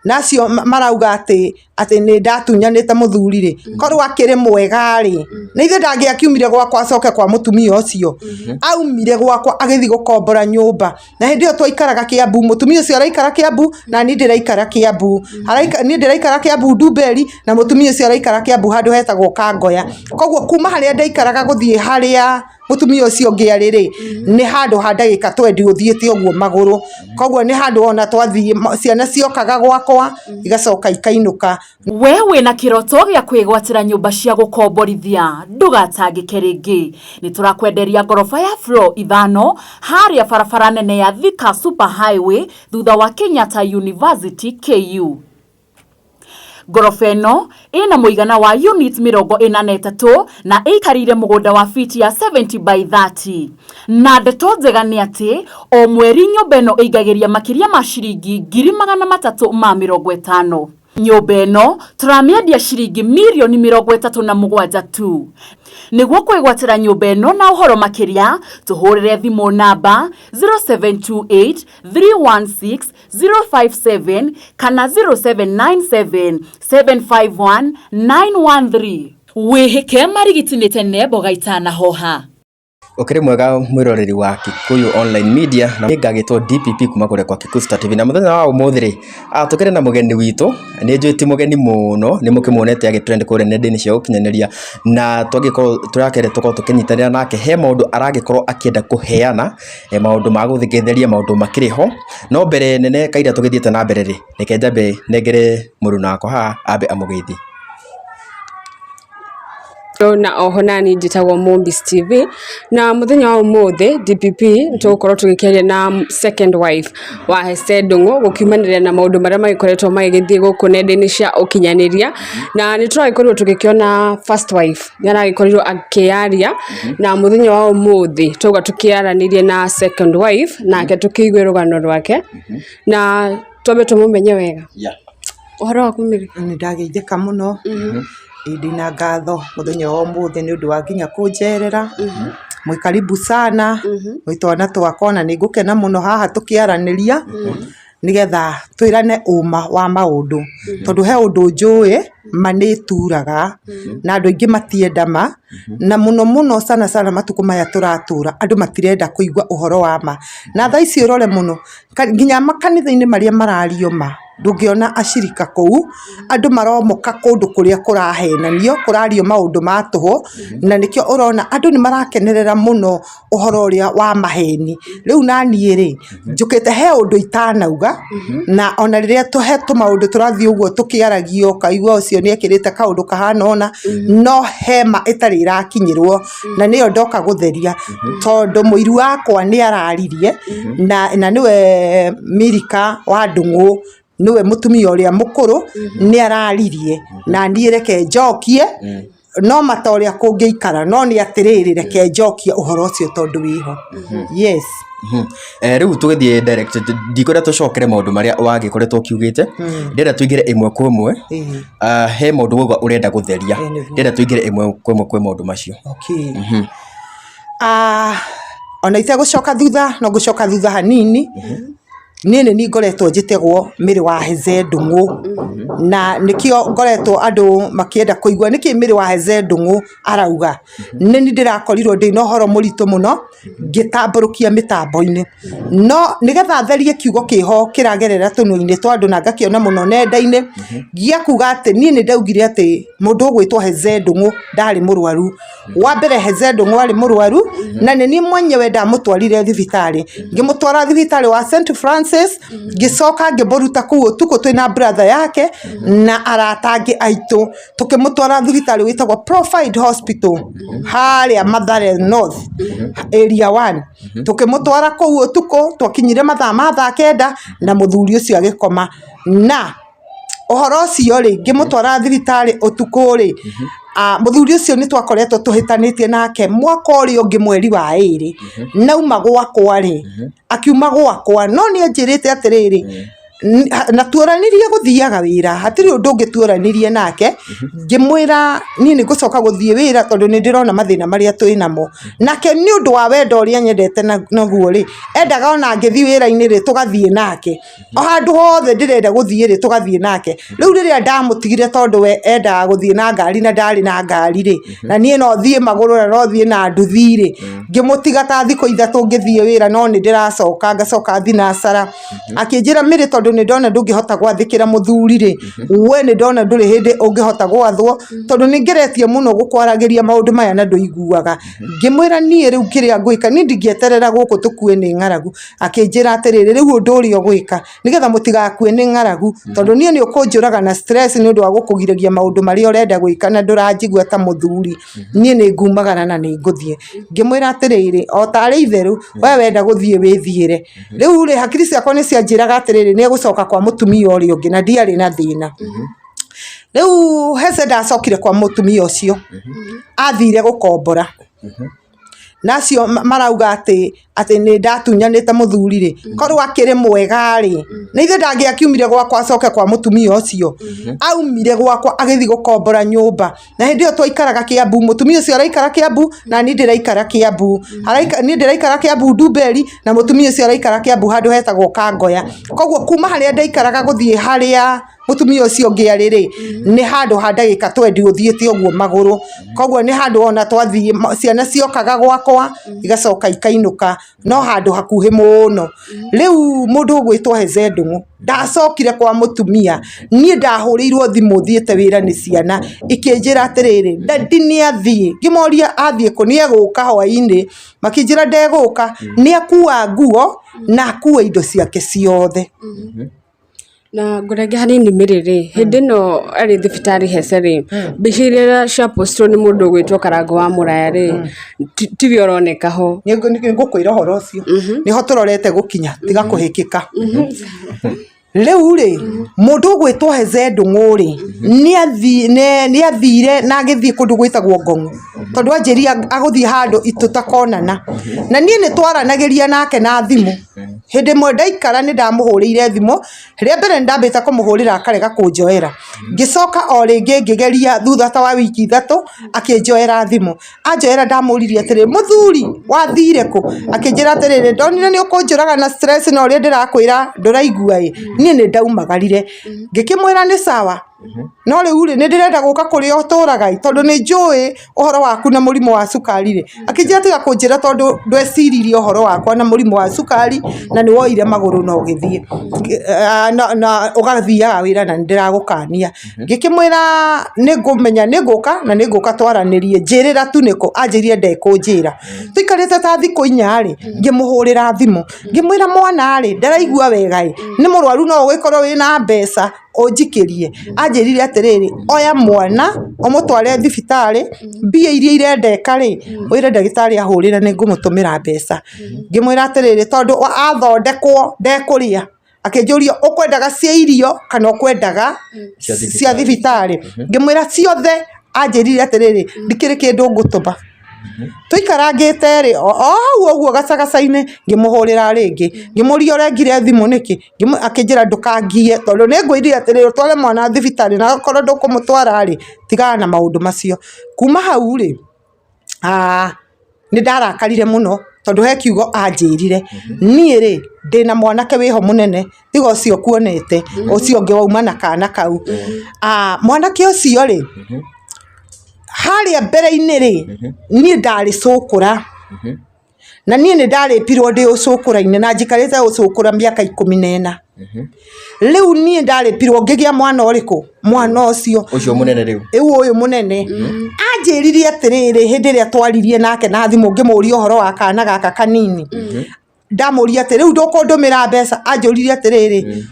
Na acio marauga atĩ atĩ nĩ ndatunyanĩte mũthuri rĩ, korwo akĩrĩ mwega rĩ, na ithe ndangĩakiumire gwakwa acoke kwa mũtumia ũcio. Aumire gwakwa agĩthiĩ gũkombora nyũmba. Na hĩndĩ ĩyo twaikaraga Kĩambu, mũtumia ũcio araikara Kĩambu na niĩ ndĩraikara Kĩambu. Niĩ ndĩraikara Kĩambu Ndumberi na mũtumia ũcio araikara Kĩambu handũ hetagwo Kangoya. Koguo kuma harĩa ndaikaraga gũthiĩ harĩa mũtumia ũcio ũngĩ arĩ rĩ, nĩ handũ ha ndagĩka twendi ũthiĩte ũguo magũrũ. Koguo nĩ handũ ona twathiĩ, ciana ciokaga gwakwa igacoka ikainũka. We wĩna kĩroto gĩa kwĩgwatĩra nyũmba cia gũkomborithia ndũgatangĩke rĩngĩ. Nĩ tũrakwenderia ngoroba ya floor ithano harĩa barabara nene ya Thika Super Highway thutha wa Kenyatta University KU. Ngoroba ĩno ĩna mũigana wa units 43 na ĩikarĩire mũgũnda wa fiti ya 70 by 30. Na ndeto njega nĩ atĩ o mweri nyũmba ĩno ĩingagĩria makĩria ma ciringi 350,000. Nyũmba ĩno tũramĩendia ciringi mirioni 37 tu. Nĩguo kwĩgwatĩra nyũmba ĩno na ũhoro makĩria, tũhũrĩre thimũ namba 0728 316 057 kana 0797 751 913. Wĩhĩke marigiti nĩ tene mboga itanahoha. Ũkĩrĩ mwega mwĩroreri wa Kikuyu Online Media na ngagĩtwo DPP kuma kũrĩa kwa Kikuyu Star TV na mũthenya wa ũmũthĩ rĩ tũkĩrĩ na mũgeni witũ nĩ njũĩ ti mũgeni mũno nĩ mũkĩmuonete agĩtrend kũrĩa nenda-inĩ cia ũkinyanĩria na twagĩkorwo tũrakĩenda tũkorwo tũkĩnyitanĩra nake he maũndũ aragĩkorwo akĩenda kũheana maũndũ ma gũthĩngĩthĩria maũndũ makĩrĩ ho no mbere nene kaira tũgĩthiĩte na mbere rĩ reke njambe nengere mũruna wakwa haha ambe amũgeithie. Na oho nani njĩtagwo Mombis TV na mũthenya wa ũmũthĩ DPP tũgũkorwo tũgĩkĩaria na second wife wa Hester Ndung'u gũkiumanĩrĩra na maũndũ marĩa magĩkoretwo magĩgĩthiĩ gũkũ nenda-inĩ cia ũkinyanĩria na nĩ tũragĩkorirwo tũgĩkĩona first wife nĩ aragĩkorirwo akĩaria na mũthenya wa ũmũthĩ twauga tũkĩaranĩrie na second wife nake tũkĩigue rũgano rwake na twambe tũmũmenye wega. Ũhoro waku Mary? Nĩ ndageithĩka mũno, ĩĩ ndĩna ngatho mũthenya wa ũmũthĩ nĩ ũndũ wa nginya kũnjerera. Mwĩ karibu sana, mwĩ twana twakwa na nĩ ngũkena mũno haha tũkĩaranĩria, nĩgetha twĩrane ũma wa maũndũ. Tondũ he ũndũ njũĩ, ma nĩ ĩturaga, na andũ aingĩ matienda ma, na mũno mũno sana sana matukũ maya tũratũra, andũ matirenda kũigua ũhoro wa ma. Na thaa ici ũrore mũno, nginya makanitha-inĩ marĩa marario ma, ndũngĩona acirika kũu, andũ maromoka kũndũ kũrĩa kũrahenanio, kũrario maũndũ ma tũhũ, na nĩkĩo ũrona andũ nĩ marakenerera mũno ũhoro ũrĩa wa maheni. Rĩu naniĩ rĩ, njũkĩte he ũndũ itanauga, na ona rĩrĩa he tũmaũndũ tũrathiĩ ũguo tũkĩaragio ũkaigua ũcio nĩ ekĩrĩte kaũndũ kahana ũna, no he ma ĩtarĩ ĩrakinyĩrwo, na nĩyo ndoka gũtheria, tondũ mũiru wakwa nĩ araririe, na nĩwe Milika wa Ndung'u, nĩwe mũtumia ũrĩa mũkũrũ, nĩ araririe, na niĩ reke njokie, no ma ta ũrĩa kũngĩikara, no nĩ atĩrĩrĩ reke njokie ũhoro ũcio tondũ wĩho. Yes. Rĩu tũgĩthiĩ direct ndikwenda tũcokere maũndũ marĩa wagĩkoretwo ũkiugĩte ndĩrenda tũingĩre ĩmwe kwa ĩmwe. He maũndũ wauga ũrenda gũtheria ndĩrenda tũingĩre ĩmwe kwa ĩmwe kwĩ maũndũ macio. Okay. Ona itegũcoka thutha no ngũcoka thutha hanini. Niĩ nĩ niĩ ngoretwo njĩtagwo Mary wa Heze Ndung'u, na nĩkĩo ngoretwo andũ makĩenda kũigua nĩkĩ Mary wa Heze Ndung'u arauga. Nĩ niĩ ndĩrakorirwo ndĩna ũhoro mũritũ mũno ngĩtambũrũkia mĩtambo-inĩ. No nĩgetha therie kiugo kĩho kĩragerera tũnua-inĩ twa andũ na ngakĩona mũno nenda-inĩ, gĩa kuga atĩ niĩ nĩ ndaugire atĩ mũndũ ũgwĩtwo Heze Ndung'u ndarĩ mũrwaru. Wa mbere Heze Ndung'u arĩ mũrwaru na nĩ niĩ mwenyewe ndamũtwarire thibitarĩ. Ngĩmũtwara thibitarĩ wa St Francis, ngĩcoka ngĩmũruta kũu ũtukũ twĩna brother yake na arata angĩ aitũ. Tũkĩmũtwara thibitarĩ wĩtagwo Profide Hospital harĩa Mathare North Area 1. Tũkĩmũtwara kũu ũtukũ, twakinyire mathaa ma thaa kenda na mũthuri ũcio agĩkoma. Na ũhoro ũcio rĩ, ngĩmũtwara thibitarĩ ũtukũ rĩ, mũthuri ũcio nĩ twakoretwo tũhĩtanĩtie nake mwaka ũrĩa ũngĩ mweri wa ĩrĩ. Nauma gwakwa rĩ, akiuma gwakwa, no nĩ anjĩrĩte atĩrĩrĩ, Na tuoranirie gũthiaga wĩra, hatirĩ ũndũ ũngĩ tuoranirie nake, ngĩmwĩra niĩ nĩ ngũcoka gũthiĩ wĩra tondũ nĩ ndĩrona mathĩna marĩa twĩnamo. Nake nĩ ũndũ wa wendo ũrĩa anyendete naguo rĩ, endaga ona ngĩthiĩ wĩra-inĩ rĩ, tũgathiĩ nake. O handũ hothe ndĩrenda gũthiĩ rĩ, tũgathiĩ nake. Rĩu rĩrĩa ndamũtigire tondũ we endaga gũthiĩ na ngari na ndarĩ na ngari rĩ, na niĩ no thiĩ magũrũ na no thiĩ na nduthi rĩ, ngĩmũtiga ta thikũ 3 ngĩthiĩ wĩra no nĩ ndĩracoka ngacoka thinacara. Akĩnjĩra Mary tondũ nĩ ndona ndũngĩhota gwathĩkĩra mũthuri rĩ, we nĩ ndona ndũrĩ hĩndĩ ũngĩhota gwathwo, tondũ nĩ ngeretie mũno gũkwaragĩria maũndũ maya na ndũiguaga. Ngĩmwĩra niĩ rĩu kĩrĩa ngwĩka, niĩ ndingĩeterera gũkũ tũkue nĩ ng'aragu. Akĩnjĩra atĩrĩrĩ, rĩu ũndũ ũrĩa ũgwĩka, nĩgetha mũtigakue nĩ ng'aragu, tondũ niĩ nĩ ũkũnjũraga na stress nĩ ũndũ wa gũkũgirĩria maũndũ marĩa ũrenda gwĩka na ndũranjigua ta mũthuri, niĩ nĩ ngumagara na nĩ ngũthiĩ. Ngĩmwĩra atĩrĩrĩ, o tarĩ itherũ, we wenda gũthiĩ wĩthiĩre. Rĩu rĩ, hakiri ciakwa nĩ cianjĩraga atĩrĩrĩ, nĩ egũcoka kwa mũtumia ũrĩa ũngĩ na ndiarĩ na thĩna. Rĩu Heze ndacokire kwa mũtumia ũcio, athire gũkombora. Na acio marauga atĩ atĩ nĩ ndatunyanĩte mũthuri rĩ, korwo akĩrĩ mwega rĩ, na ithe ndangĩakiumire gwakwa acoke kwa mũtumia ũcio. Aumire gwakwa agĩthiĩ gũkombora nyũmba. Na hĩndĩ ĩyo twaikaraga Kĩambu, mũtumia ũcio araikara Kĩambu na niĩ ndĩraikara Kĩambu. Niĩ ndĩraikara Kĩambu Ndumberi na mũtumia ũcio araikara Kĩambu handũ hetagwo Kangoya. Koguo kuma harĩa ndaikaraga gũthiĩ harĩa mũtumia ũcio ũngĩ arĩ rĩ, nĩ handũ ha ndagĩka twendi ũthiĩte ũguo magũrũ. Koguo nĩ handũ ona twathiĩ, ciana ciokaga gwakwa igacoka ikainũka, no handũ hakuhĩ mũno. Rĩu mũndũ ũgwĩtwo Heze Ndung'u ndacokire kwa mũtumia, niĩ ndahũrĩirwo thimũ thiĩte wĩra nĩ ciana, ikĩnjĩra atĩrĩrĩ, daddy nĩ athiĩ, ngĩmoria athiĩ kũ, nĩ egũka hwainĩ, makĩnjĩra ndegũka, nĩ akua nguo na akua indo ciake ciothe. Na ngũrenge hanini Mary rĩ, hĩndĩ ĩno arĩ thibitarĩ Hece rĩ, mbica iria cia postirwo nĩ mũndũ ũgwĩtwo Karangũ wa Mũraya rĩ, tiwe ũroneka ho. Nĩ ngũkwĩra ũhoro ũcio, nĩho tũrorete gũkinya, tiga kũhĩkĩka. Rĩu rĩ, mũndũ ũgwĩtwo Heze Ndung'u rĩ, nĩ athire na agĩthiĩ kũndũ gwĩtagwo Ngong'o, tondũ anjĩrire agũthiĩ handũ tũtakonana. Na niĩ nĩ twaranagĩria nake na thimũ. Hĩndĩ ĩmwe ndaikara nĩ ndamũhũrĩire thimũ, rĩa mbere nĩ ndambĩte kũmũhũrĩra akarega kũnjoera. Ngĩcoka o rĩngĩ ngĩgeria thutha ta wa wiki 3 akĩnjoera thimũ. Anjoera ndamũririe atĩrĩrĩ, mũthuri wathire kũ? Akĩnjĩra atĩrĩrĩ, ndonire nĩ ũkũnjũraga na stress na ũrĩa ndĩrakwĩra ndũraigua ĩ, niĩ nĩ ndaumagarire. Ngĩkĩmwĩra nĩ sawa, no rĩu rĩ, nĩ ndĩrenda gũka kũrĩa ũtũraga ĩ, tondũ nĩ njũĩ ũhoro waku na mũrimũ wa cukari rĩ. Akĩnjĩra tiga kũnjĩra tondũ ndweciririe ũhoro wakwa na mũrimũ wa cukari na nĩ woire magũrũ na ũgĩthiĩ, na ũgathiaga wĩra na nĩ ndĩragũkania. Ngĩkĩmwĩra nĩ ngũmenya nĩ ngũka na nĩ ngũka twaranĩrie, njĩrĩra tu nĩkũ, anjĩrire ndekũnjĩra. Tũikarĩte ta thikũ 4 rĩ, ngĩmũhũrĩra thimũ, ngĩmwĩra mwana rĩ, ndaraigua wega ĩ, nĩ mũrwaru no ũgĩkorwo wĩna mbeca ũnjikĩrie. Anjĩrire atĩrĩrĩ, oya mwana ũmũtware thibitarĩ, mbia iria irendeka rĩ, wĩre ndagĩtarĩ ahũrĩre nĩ ngũmũtũmĩra mbeca. Ngĩmwĩra atĩrĩrĩ, tondũ athondekwo ndekũrĩa. Akĩnjũria ũkwendaga cia irio kana ũkwendaga cia thibitarĩ. Ngĩmwĩra ciothe, anjĩrire atĩrĩrĩ, ndikĩrĩ kĩndũ ngũtũma. Tũikarangĩte rĩ, o hau ũguo gacagaca-inĩ ngĩmũhũrĩra rĩngĩ, ngĩmũria ũrengire thimũ nĩkĩ, akĩnjĩra ndũkangie tondũ nĩ ngwĩrire atĩrĩrĩ ũtware mwana thibitarĩ na okorwo ndũkũmũtwara rĩ, tigana na maũndũ macio. Kuma hau rĩ, nĩ ndarakarire mũno tondũ he kiugo anjĩrire, niĩ rĩ, ndĩna mwanake wĩho mũnene tiga ũcio ũkuonete, ũcio ũngĩ wauma na kana kau. Mwanake ũcio rĩ, harĩa mbere-inĩ rĩ, niĩ ndarĩ cũkũra, na niĩ nĩ ndarĩpirwo ndĩ ũcũkũra-inĩ na njikarĩte ũcũkũra mĩaka 14. Rĩu niĩ ndarĩpirwo ngĩgĩa mwana ũrĩkũ? Mwana ũcio. Ũcio mũnene rĩu. Rĩu ũyũ mũnene. Anjĩrire atĩrĩrĩ hĩndĩ ĩrĩa twaririe nake na thimũ ngĩmũria ũhoro wa kana gaka kanini. Ndamũria atĩ rĩu ndũkũndũmĩra mbeca, anjũririe atĩrĩrĩ,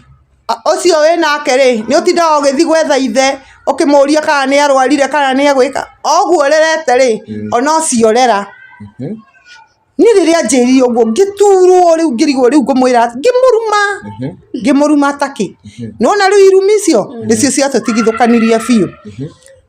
ũcio wĩ nake rĩ, nĩ ũtindaga ũgĩthiĩ gwetha ithe ũkĩmũria kana nĩ arwarire kana nĩ egwĩka, o ũguo ũrerete rĩ, ona ũcio rera. Niĩ rĩrĩa anjĩrire ũguo ngĩturwo rĩu ngĩrigwo rĩu ngũmwĩra atĩa, ngĩmũruma, ngĩmũruma takĩ. Nĩwona rĩu irumi icio nĩcio ciatũtigithũkanirie biũ.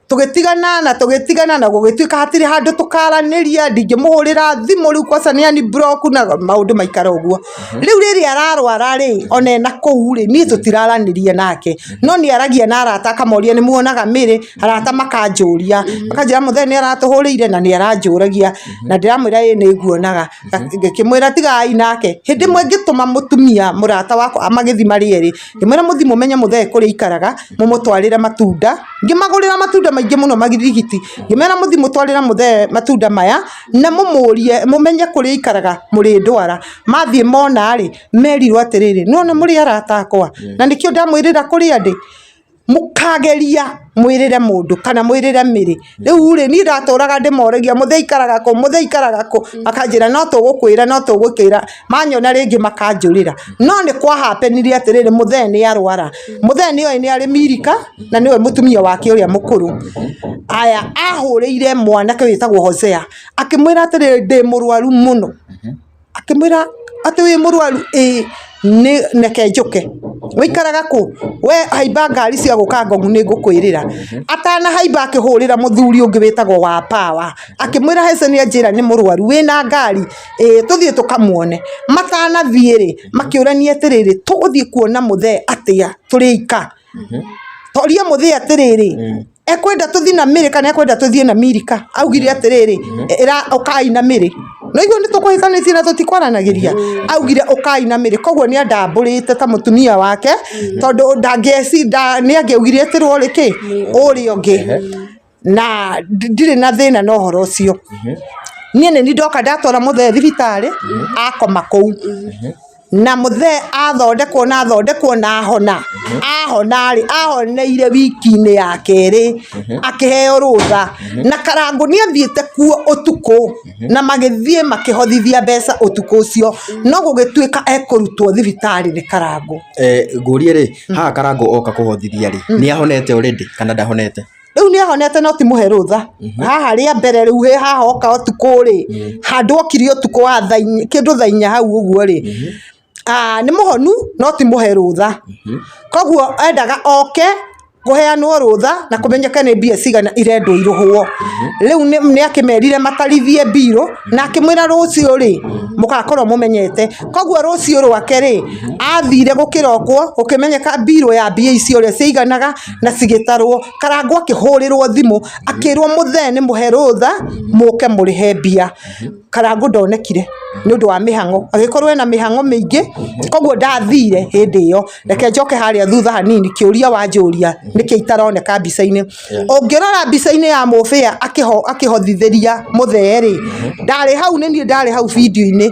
Tũgĩtigana na tũgĩtigana na gũgĩtuĩka hatirĩ handũ tũkaranĩria, ndingĩmũhũrĩra thimũ rĩu kwaca nĩ ani block na maũndũ maikara ũguo. Rĩu rĩrĩa ararwara rĩ, ona ena kũu rĩ, niĩ tũtiraranĩria nake, no nĩ aragia na arata akamoria nĩ muonaga Mary, arata makanjũria, makanjĩra mũthee nĩ aratũhũrĩire na nĩ aranjũragia, na ndĩramwĩra ĩĩ nĩ nguonaga. Ngĩkĩmwĩra tigai nake. Hĩndĩ ĩmwe ngĩtũma mũtumia mũrata wakwa magĩthiĩ marĩ erĩ, ngĩmwĩra mũthiĩ mũmenye mũthee kũrĩa aikaraga, mũmũtwarĩre matunda, ngĩmagũrĩra matunda maingĩ mũno magirigiti, ngĩmera mũthiĩ mũtwarĩre mũthee matunda maya, na mũmũrie mũmenye kũrĩa aikaraga mũrĩndwara. Mathiĩ mona rĩ, merirwo atĩrĩrĩ, nĩwona mũrĩ arata akwa, na nĩkĩo ndamwĩrĩra kũrĩa ndĩ. Mũkageria mwĩrĩre mũndũ kana mwĩrĩre mĩrĩ. Rĩu rĩ, niĩ ndatũraga ndĩmoragia mũthee aikaraga kũ, mũthee aikaraga kũ, makanjĩra no tũgũkwĩra, no tũgũkwĩra, manyona rĩngĩ makanjũrĩra. No nĩ kwa happen ire atĩrĩrĩ, mũthee nĩ arwara, mũthee nĩ oĩ nĩ arĩ Milika na nĩwe mũtumia wake ũrĩa mũkũrũ. Aya, ahũrĩire mwanake wĩtagwo Hosea, akĩmwĩra atĩrĩrĩ, ndĩ mũrwaru mũno. Akĩmwĩra atĩ wĩ mũrwaru? Ĩĩ. Reke njũke. Ũikaraga kũ? We haimba ngari cia gũka Ngong nĩ ngũkwĩrĩra. Atanahaimba akĩhũrĩra mũthuri ũngĩ wĩtagwo wa Power, akĩmwĩra Hesse nĩ anjĩra nĩ mũrwaru, wĩna ngari? Ĩĩ tũthiĩ tũkamuone. Matanathiĩ rĩ, makĩũrania atĩrĩrĩ, tũgũthiĩ kuona mũthee atĩa tũrĩ aika? Toria mũthee atĩrĩrĩ, ekwenda tũthiĩ na Mĩrĩ kana ekwenda tũthiĩ na Milika? Augire atĩrĩrĩ, ĩra ũkai na Mĩrĩ. Nĩũraigua nĩ tũkũhĩtanĩtie na tũtikwaranagĩria? Augire ũkai na Mĩrĩ. Koguo nĩ andambũrĩte ta mũtumia wake, tondũ nĩ angĩaugire etĩrwo rĩ kĩ, ũrĩa ũngĩ. Na ndirĩ na thĩna na ũhoro ũcio. Niĩ nĩ niĩ ndoka ndatwara mũthee thibitarĩ, akoma kũu. Na mũthee athondekwo na athondekwo na ahona, ahona rĩ, ahoneire wiki-inĩ ya kerĩ, akĩheo rũtha. Na Karangũ nĩ athiĩte kuo ũtukũ, na magĩthiĩ makĩhothithia mbeca ũtukũ ũcio, no gũgĩtuĩka ekũrutwo thibitarĩ nĩ Karangũ. Ngũrie rĩ, haha Karangũ oka kũhothithia rĩ, nĩ ahonete already kana ndahonete? Rĩu nĩ ahonete no ti mũhe rũtha. Haha rĩa mbere rĩu hĩ haha oka ũtukũ rĩ, handũ okire ũtukũ wa thaa inya, kĩndũ thaa inya hau ũguo rĩ, nĩ mũhonu no ti mũhe rũtha. Koguo endaga oke kũheanwo rũtha na kũmenyeke nĩ mbia cigana irendwo irĩhwo. Rĩu nĩ akĩmerire matarithie mbirũ na akĩmwĩra rũciũ rĩ, mũgakorwo mũmenyete. Koguo rũciũ rwake rĩ, athire gũkĩrokwo gũkĩmenyeka mbirũ ya mbia icio ũrĩa ciaiganaga na cigĩtarwo. Karangũ akĩhũrĩrwo thimũ akĩrwo mũthee nĩ mũhe rũtha mũke mũrĩhe mbia. Karangũ ndonekire nĩ ũndũ wa mĩhang'o, agĩkorwo ena mĩhang'o mĩingĩ koguo ndathire hĩndĩ ĩyo. Reke njoke harĩa thutha hanini kĩũria wanjũria nĩkĩ itaroneka mbica-inĩ. Ũngĩrora mbica-inĩ ya Mũbĩa akĩhothithĩria mũthee rĩ, ndarĩ hau nĩ niĩ ndarĩ hau bindiũ-inĩ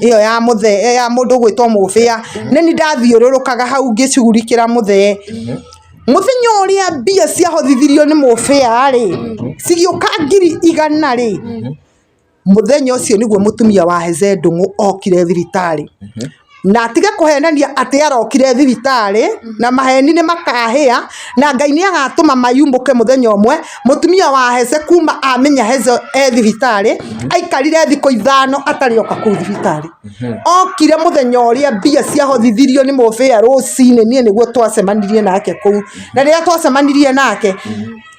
ĩyo ya mũthee ya mũndũ ũgwĩtwo Mũbĩa. Nĩ niĩ ndathiũrũrũkaga hau ngĩcugurikĩra mũthee. Mũthenya ũrĩa mbia ciahotithirio nĩ Mũbĩa rĩ, cigĩũka 100,000 rĩ, mũthenya ũcio nĩguo mũtumia wa Heze Ndung'u okire thibitarĩ. Na atige kũhenania atĩ arokire thibitarĩ, na maheni nĩ makahĩa, na Ngai nĩ agatũma mayumbũke mũthenya ũmwe. Mũtumia wa Heze kuma amenya Heze e thibitarĩ, aikarire thikũ 5 atarĩ oka kũu thibitarĩ. Okire mũthenya ũrĩa mbia ciahotithirio nĩ Mũbĩa rũcinĩ, niĩ nĩguo twacemanirie nake kũu. Na rĩrĩa twacemanirie nake,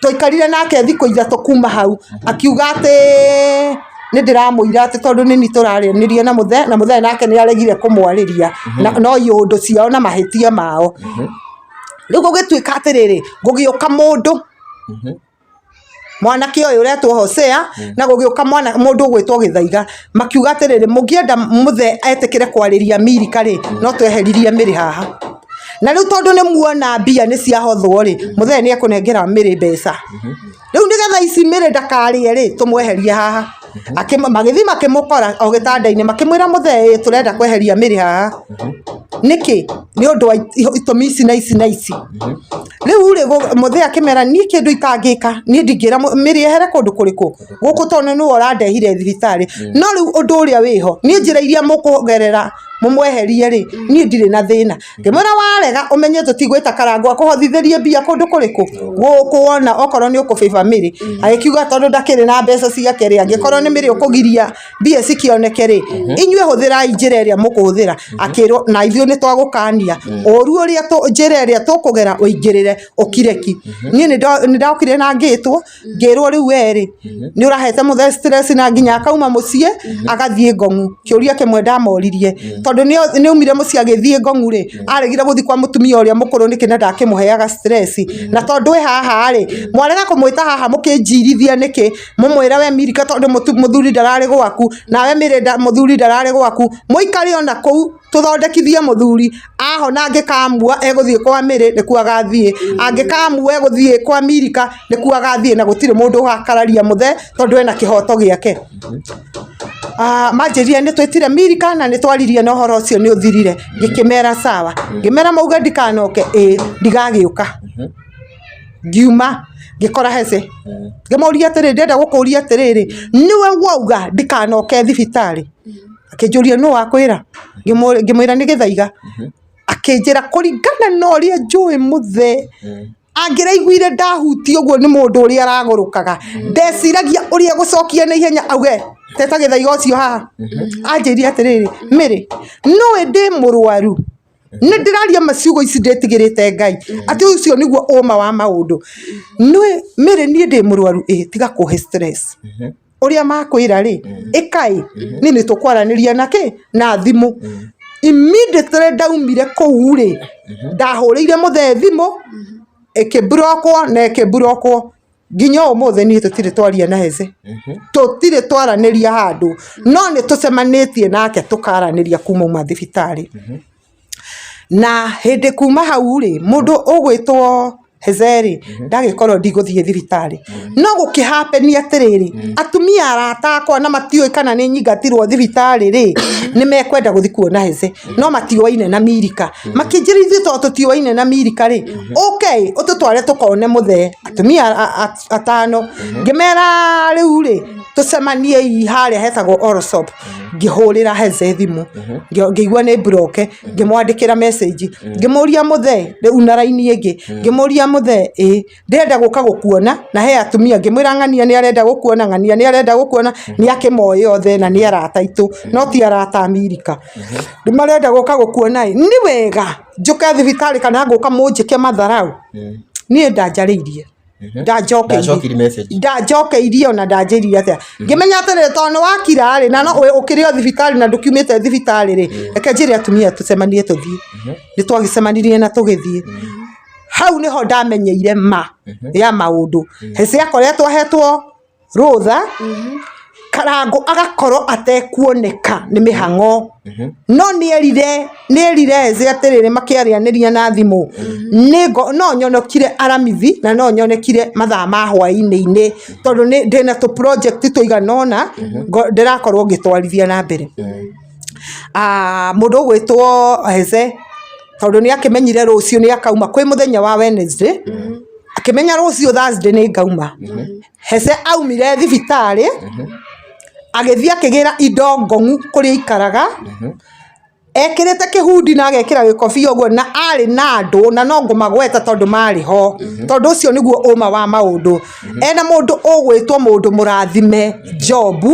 twaikarire nake thikũ 3 kuma hau, akiuga atĩ nĩ ndĩramũira atĩ tondũ nĩ niĩ tũraranĩria na mũthee, na mũthee nake nĩ aregire kũmwarĩria, no iũndũ ciao na mahĩtia mao. Rĩu gũgĩtuĩka atĩrĩrĩ, gũgĩũka mũndũ, mwanake ũyũ ũretwo Hosea, na gũgĩũka mwana mũndũ ũgwĩtwo Gĩthaiga, makiuga atĩrĩrĩ, mũngĩenda mũthee etĩkĩre kwarĩria Milika rĩ, no tweheririe Mĩrĩ haha. Na rĩu tondũ nĩ muona mbia nĩ ciahothwo rĩ, mũthee nĩ ekũnengera Mĩrĩ mbeca. Rĩu nĩgetha ici Mĩrĩ ndakarĩe rĩ, tũmweherie haha. Magĩthiĩ makĩmũkora o gĩtanda-inĩ, makĩmwĩra mũthee ĩ tũrenda kweheria Mĩrĩ haha. Nĩkĩ? Nĩ ũndũ wa itũmi ici na ici na ici. Rĩu rĩ mũthee akĩmera niĩ kĩndũ itangĩka, niĩ ndingĩra Mĩrĩ ehere kũndũ kũrĩkũ? Gũkũ tondũ nĩwe ũrandehire thibitarĩ. No rĩu ũndũ ũrĩa wĩho, niĩ njĩra iria mũkũgerera mũmweherie rĩ, niĩ ndirĩ na thĩna. Ngĩmwĩra warega ũmenye tũtigwĩta Karangũ akũhothithĩrie mbia kũndũ kũrĩkũ? Gũkũ wona okorwo nĩ ũkũbĩba Mĩrĩ. Agĩkiuga tondũ ndakĩrĩ na mbeca ciake rĩ, angĩkorwo nĩ Mĩrĩ ũkũgiria mbia cikĩoneke rĩ, inyuĩ hũthĩrai njĩra ĩrĩa mũkũhũthĩra. Akĩrwo na ithuĩ nĩ twagũkania, ũru ũrĩa njĩra ĩrĩa tũkũgera ũingĩrĩre. ũmenyerere ũkire ki. Niĩ nĩ ndokire na ngĩtwo ngĩrwo rĩu we rĩ nĩ ũrahete mũthee stress na nginya akauma mũciĩ agathiĩ ngong'u. Kĩũria kĩmwe ndamoririe tondũ nĩ aumire mũciĩ agĩthiĩ ngong'u rĩ, aregire gũthiĩ kwa mũtumia ũrĩa mũkũrũ nĩkĩ na ndakĩmũheaga stress? Na tondũ ĩ haha rĩ, mwarega kũmwĩta haha mũkĩnjirithia nĩkĩ? Mũmwĩre we Milka tondũ mũthuri ndararĩ gwaku, nawe Mary mũthuri ndararĩ gwaku, mũikare ona kũu tũthondekithie mũthuri, ahona angĩkamua egũthiĩ kwa Mary nĩkuo agathiĩ, angĩkamua egũthiĩ kwa Milka nĩkuo agathiĩ na gũtirĩ mũndũ ũgakararia mũthee tondũ ena kĩhoto gĩake. Manjĩrire nĩ twĩtire Milka na nĩ twaririe na ũhoro ũcio nĩ ũthirire, ngĩkĩmera sawa, ngĩmera mauge ndikanoke, ĩĩ ndigagĩũka. Ngiuma ngĩkora Hece, ngĩmũria atĩrĩrĩ, ndĩrenda gũkũria atĩrĩrĩ, nĩwe wauga ndikanoke thibitarĩ? Akĩnjũria nũ wakwĩra? Ngĩmwĩra nĩ Gĩthaiga. Akĩnjĩra kũringana na ũrĩa njũĩ mũthee, angĩraiguire ndahutia ũguo nĩ mũndũ ũrĩa aragũrũkaga, ndeciragia ũrĩa egũcokia na ihenya auge teta Gĩthaiga ũcio haha. Anjĩrire atĩrĩrĩ, Mary, nĩũĩ ndĩ mũrwaru? Nĩ ndĩraria ma ciugo ici ndĩtigĩrĩte Ngai, atĩ ũcio nĩguo ũma wa maũndũ. Nĩũĩ Mary niĩ ndĩ mũrwaru? Ĩĩ, tiga kũhe stress. Ũrĩa makwĩra rĩ, ĩka ĩ, niĩ nĩ tũkwaranĩria na kĩ? Na thimũ. Immediately ndaumire kũu rĩ, ndahũrĩire mũthee thimũ, ĩkĩ block wo na ĩkĩ block wo. Nginya ũmũthĩ niĩ tũtirĩ twaria na Hezzy. Tũtirĩ twaranĩria handũ, no nĩ tũcemanĩtie nake tũkaranĩria kuma auma thibitarĩ. Na hĩndĩ kuma hau rĩ, mũndũ ũgwĩtwo Hezzy rĩ, ndagĩkorwo ndigũthiĩ thibitarĩ. No gũkĩ happen atĩrĩrĩ, atumia arata akwa na matiũĩ kana nĩ nyingatirwo thibitarĩ rĩ, nĩ mekwenda gũthiĩ kuona Hezzy, no matiũaine na Milika. Makĩnjĩra ithuĩ tondũ tũtiũaine na Milika rĩ, ũke ĩ, ũtũtware tũkone mũthee. Atumia atano. Ngĩmera rĩu rĩ, tũcemaniei harĩa hetagwo Allsops. Ngĩhũrĩra Hezzy thimũ, ngĩigua nĩ block, ngĩmwandĩkĩra message, ngĩmũria mũthee, rĩu na raini ĩngĩ, ngĩmũria mũthee ĩ, ndĩrenda gũka gũkuona na he atumia, ngĩmwĩra ng'ania nĩ arenda gũkuona, ng'ania nĩ arenda gũkuona, nĩ akĩmoĩ othe na nĩ arata aitũ, no ti arata a Milika. Marenda gũka gũkuona ĩ, nĩ wega njũke thibitarĩ kana ngũka mũnjĩke matharau? Niĩ ndanjarĩirie. Ndacokirie message. Ndanjokeirie ona ndanjĩrire atĩa. Ngĩmenya atĩrĩrĩ tondũ nĩ wakira rĩ, na no ũkĩrĩ o thibitarĩ na ndũkiumĩte thibitarĩ rĩ, reke njĩre atumia tũcemanie tũthiĩ. Nĩ twagĩcemanirie na tũgĩthiĩ. Hau nĩho ndamenyeire ma ya maũndũ. Hĩcĩ akoretwo ahetwo rũtha, Karangũ agakorwo atekuoneka nĩ mĩhang'o. No nĩerire nĩerire Hezzy atĩrĩrĩ makĩaranĩria na thimũ, no nyonokire aramithi na no nyonekire mathaa ma hwainĩ-inĩ tondũ ndĩna tũ project tũigana ũna ndĩrakorwo ngĩtwarithia na mbere. Mũndũ ũgwĩtwo Hezzy tondũ nĩ akĩmenyire rũciũ nĩ akauma kwĩ mũthenya wa Wednesday, akĩmenya rũciũ Thursday nĩ ngauma. Hezzy aumire thibitarĩ, agĩthiĩ akĩgĩra indo ngong'u kũrĩa aikaraga, ekĩrĩte kĩhundi na agekĩra gĩkobia ũguo na arĩ na andũ na no ngũmagweta tondũ marĩ ho, tondũ ũcio nĩguo ũma wa maũndũ. Ena mũndũ ũgwĩtwo mũndũ mũrathime Job,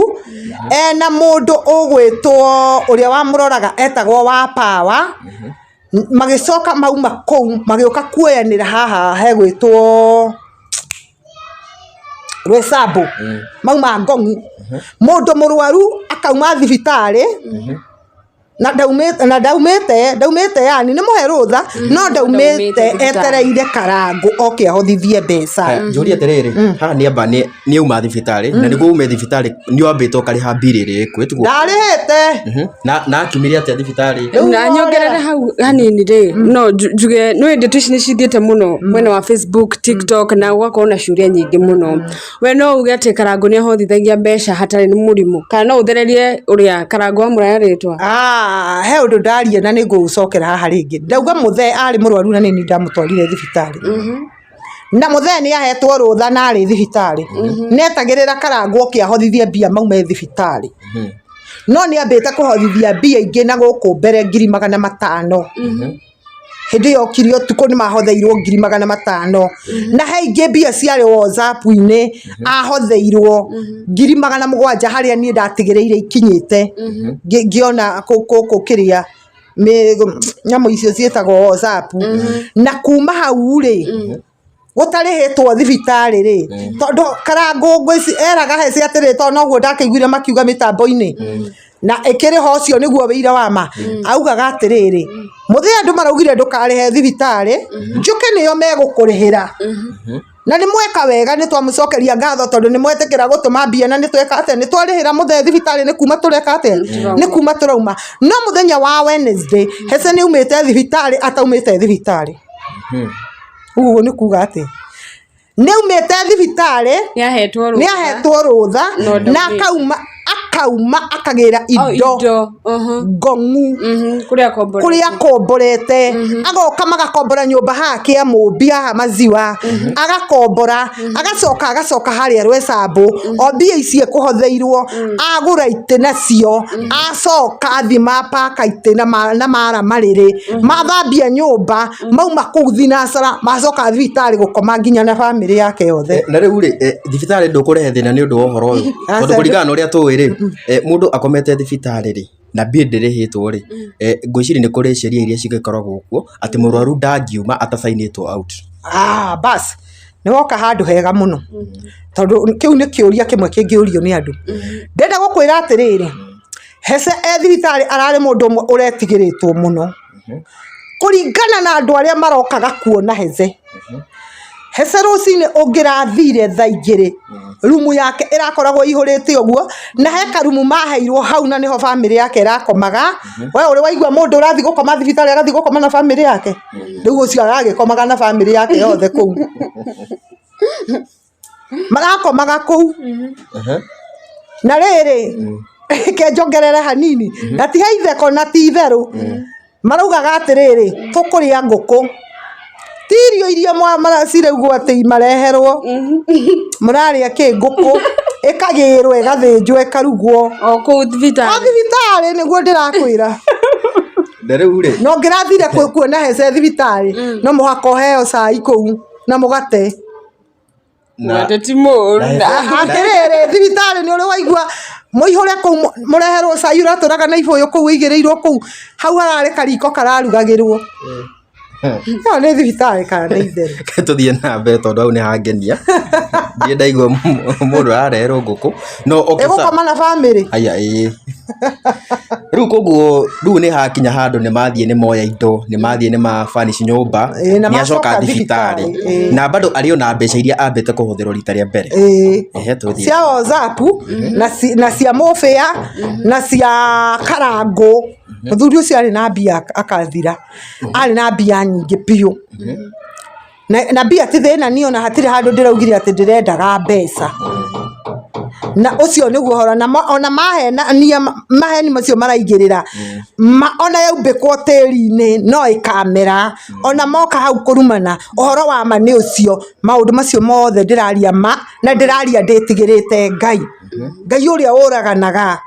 ena mũndũ ũgwĩtwo ũrĩa wamũroraga etagwo wa power, magĩcoka mauma kũu magĩũka kuoyanĩra haha hegwĩtwo Rwĩcambũ, mauma Ngong'u. Mũndũ mũrwaru akauma thibitarĩ na ndaumĩte na ndaumĩte ndaumĩte yani nĩ mũhe rũtha no ndaumĩte etereire Karangũ oke ahothithie mbeca. Njũrie atĩrĩrĩ, haha nĩ amba nĩ auma thibitarĩ na nĩguo ume thibitarĩ nĩ wambĩte ũkarĩha mbirũ ĩrĩa ĩkuo tiguo? Ndarĩhĩte. Na akiumire atĩa thibitarĩ? Na nyongerere hau hanini rĩ, no njuge nĩ ndeto ici nĩ cithiĩte mũno mwena wa Facebook, TikTok na gũgakorwo na ciũria nyingĩ mũno. We no uge atĩ Karangũ nĩ ahothithagia mbeca hatarĩ na mũrimũ kana no ũthererie ũrĩa Karangũ wa Mũraya rĩtwa? Ah, he ũndũ ndaria na nĩ ngũũcokera haha rĩngĩ. Ndauga mũthee arĩ mũrwaru na nĩ niĩ ndamũtwarire thibitarĩ. Na mũthee nĩ ahetwo rũtha na arĩ thibitarĩ. Netagĩrĩra Karangũ oke ahothithie mbia maume thibitarĩ. No nĩ ambĩte kũhothithia mbia ingĩ na gũkũ mbere 500,000. Hĩndĩ ĩyo okire ũtukũ nĩ mahotheirwo 500,000. Na he ingĩ mbia ciarĩ WhatsApp-inĩ ahotheirwo 700,000 harĩa niĩ ndatigĩrĩire ikinyĩte. Ngĩona gũkũ kĩrĩa. Nyamũ icio ciĩtagwo WhatsApp. Na kuma hau rĩ, gũtarĩhĩtwo thibitarĩ rĩ, tondũ Karangũ ici eraga Hece atĩrĩ, tondũ noguo ndakĩiguire makiuga mĩtambo-inĩ, na ĩkĩrĩ ho, ũcio nĩguo wĩira wa ma. Augaga atĩrĩrĩ, mũthĩ andũ maraugire ndũkarĩhe thibitarĩ, njũke nĩo megũkũrĩhĩra. Na nĩ mweka wega, nĩ twamũcokeria ngatho tondũ nĩ mwetĩkĩra gũtũma mbia, na nĩ tweka atĩa, nĩ twarĩhĩra mũthee thibitarĩ, nĩ kuma tũreka atĩa, nĩ kuma tũrauma. No mũthenya wa Wednesday Hece nĩ aumĩte thibitarĩ, ataumĩte thibitarĩ, ũguo nĩ kuga atĩ nĩ aumĩte thibitarĩ. Nĩ ahetwo Nĩ rũtha. Ahetwo rũtha. No Na ndaumĩte. akauma akagĩra Oh, indo indo. Ngong'u. Kũrĩa akomborete. Kũrĩa akomborete, agoka magakombora nyũmba haha kĩa Mũmbi, haha Maziwa agakombora, agacoka harĩa Rwecambũ, o mbia ici ekũhotheirwo agũra itĩ nacio, acoka athiĩ mapaka itĩ na mara marĩrĩ, mathambia nyũmba, mauma kũu thinacara, macoka thibitarĩ gũkoma nginya na bamĩrĩ yake yothe. Na rĩu rĩ, thibitarĩ ndũkũrehe thĩna nĩ ũndũ wa ũhoro ũyũ, tondũ kũringana na ũrĩa tũĩ rĩ, mũndũ akomete thibitarĩ rĩ, na bill ndĩrĩhĩtwo rĩ, ngwĩciria nĩ kũrĩ sheria iria cigĩkoragwo kuo atĩ mũrwaru ndangiuma atacainĩtwo out. Ah, bas nĩ woka handũ hega mũno, tondũ kĩu nĩ kĩũria kĩmwe kĩngĩũrio nĩ andũ. Ndĩrenda gũkwĩra atĩrĩrĩ, Hece e thibitarĩ ararĩ mũndũ ũmwe ũretigĩrĩtwo mũno kũringana na andũ arĩa marokaga kuona Hece. Hece rũcinĩ ũngĩrathire thaa 2, rumu yake ĩrakoragwo ĩihũrĩte ũguo, na he karumu maheirwo hau, na nĩho bamĩrĩ yake ĩrakomaga. We ũrĩ waigua mũndũ ũrathiĩ gũkoma thibitarĩ agathiĩ gũkoma na bamĩrĩ yake? Rĩu ũcio aragĩkomaga na bamĩrĩ yake yothe kũu, marakomaga kũu. Na rĩrĩ, ke njongerere hanini, na ti haitheko na ti itherũ, maraugaga atĩrĩrĩ, tũkũrĩa ngũkũ, ti irio iria ciraugwo atĩ mareherwo. Mũrarĩa kĩ? Ngũkũ ĩkagĩrwo, ĩgathĩnjwo, ĩkarugwo. O kũu thibitarĩ? O thibitarĩ nĩguo ndĩrakwĩra. Na rĩu rĩ, Na ũngĩrathire kuona Hece thibitarĩ, no mũhaka ũheo cai kũu na mũgate. Mũgate ti mũũru. Atĩrĩrĩ, thibitarĩ nĩ ũrĩ waigua mũihũre kũu, mũreherwo cai ũratũraga na ibũyũ kũu ũigĩrĩirwo kũu, hau hararĩ kariko kararugagĩrwo. Ĩyo nĩ thibitarĩ kana nĩ itherũ? Reke tũthiĩ na mbere tondũ hau nĩ hangenia. Ndirĩ ndaigua mũndũ arareherwo ngũkũ. No okay, sawa. Ĩgũkoma na bamĩrĩ. Aya ĩĩ. Rĩu koguo rĩu nĩ hakinya handũ nĩ mathiĩ nĩ moya indo, nĩ mathiĩ nĩ ma furnish nyũmba, Ĩĩ, na nĩ acoka macoka thibitarĩ. thibitarĩ, ĩĩ. Na bado arĩ ona mbeca iria ambĩte kũhũthĩrwo rita rĩa mbere. Ĩĩ. Ehe, tũthiĩ. Cia WhatsApp na cia mũbĩa na cia Karangũ. Mũthuri ũcio arĩ na mbia akathira, arĩ na mbia nyingĩ biũ. Na mbia ti thĩna, niĩ ona hatirĩ handũ ndĩraugire atĩ ndĩrendaga mbeca. Na ũcio nĩguo ũhoro, na ona mahenania, maheni macio maraigĩrĩra ma, ona yaumbĩkwo tĩri-inĩ no ĩkamera. Ona moka hau kũrumana, ũhoro wa ma nĩ ũcio. Maũndũ macio mothe ndĩraria ma, na ndĩraria ndĩtigĩrĩte Ngai, Ngai ũrĩa ũraganaga,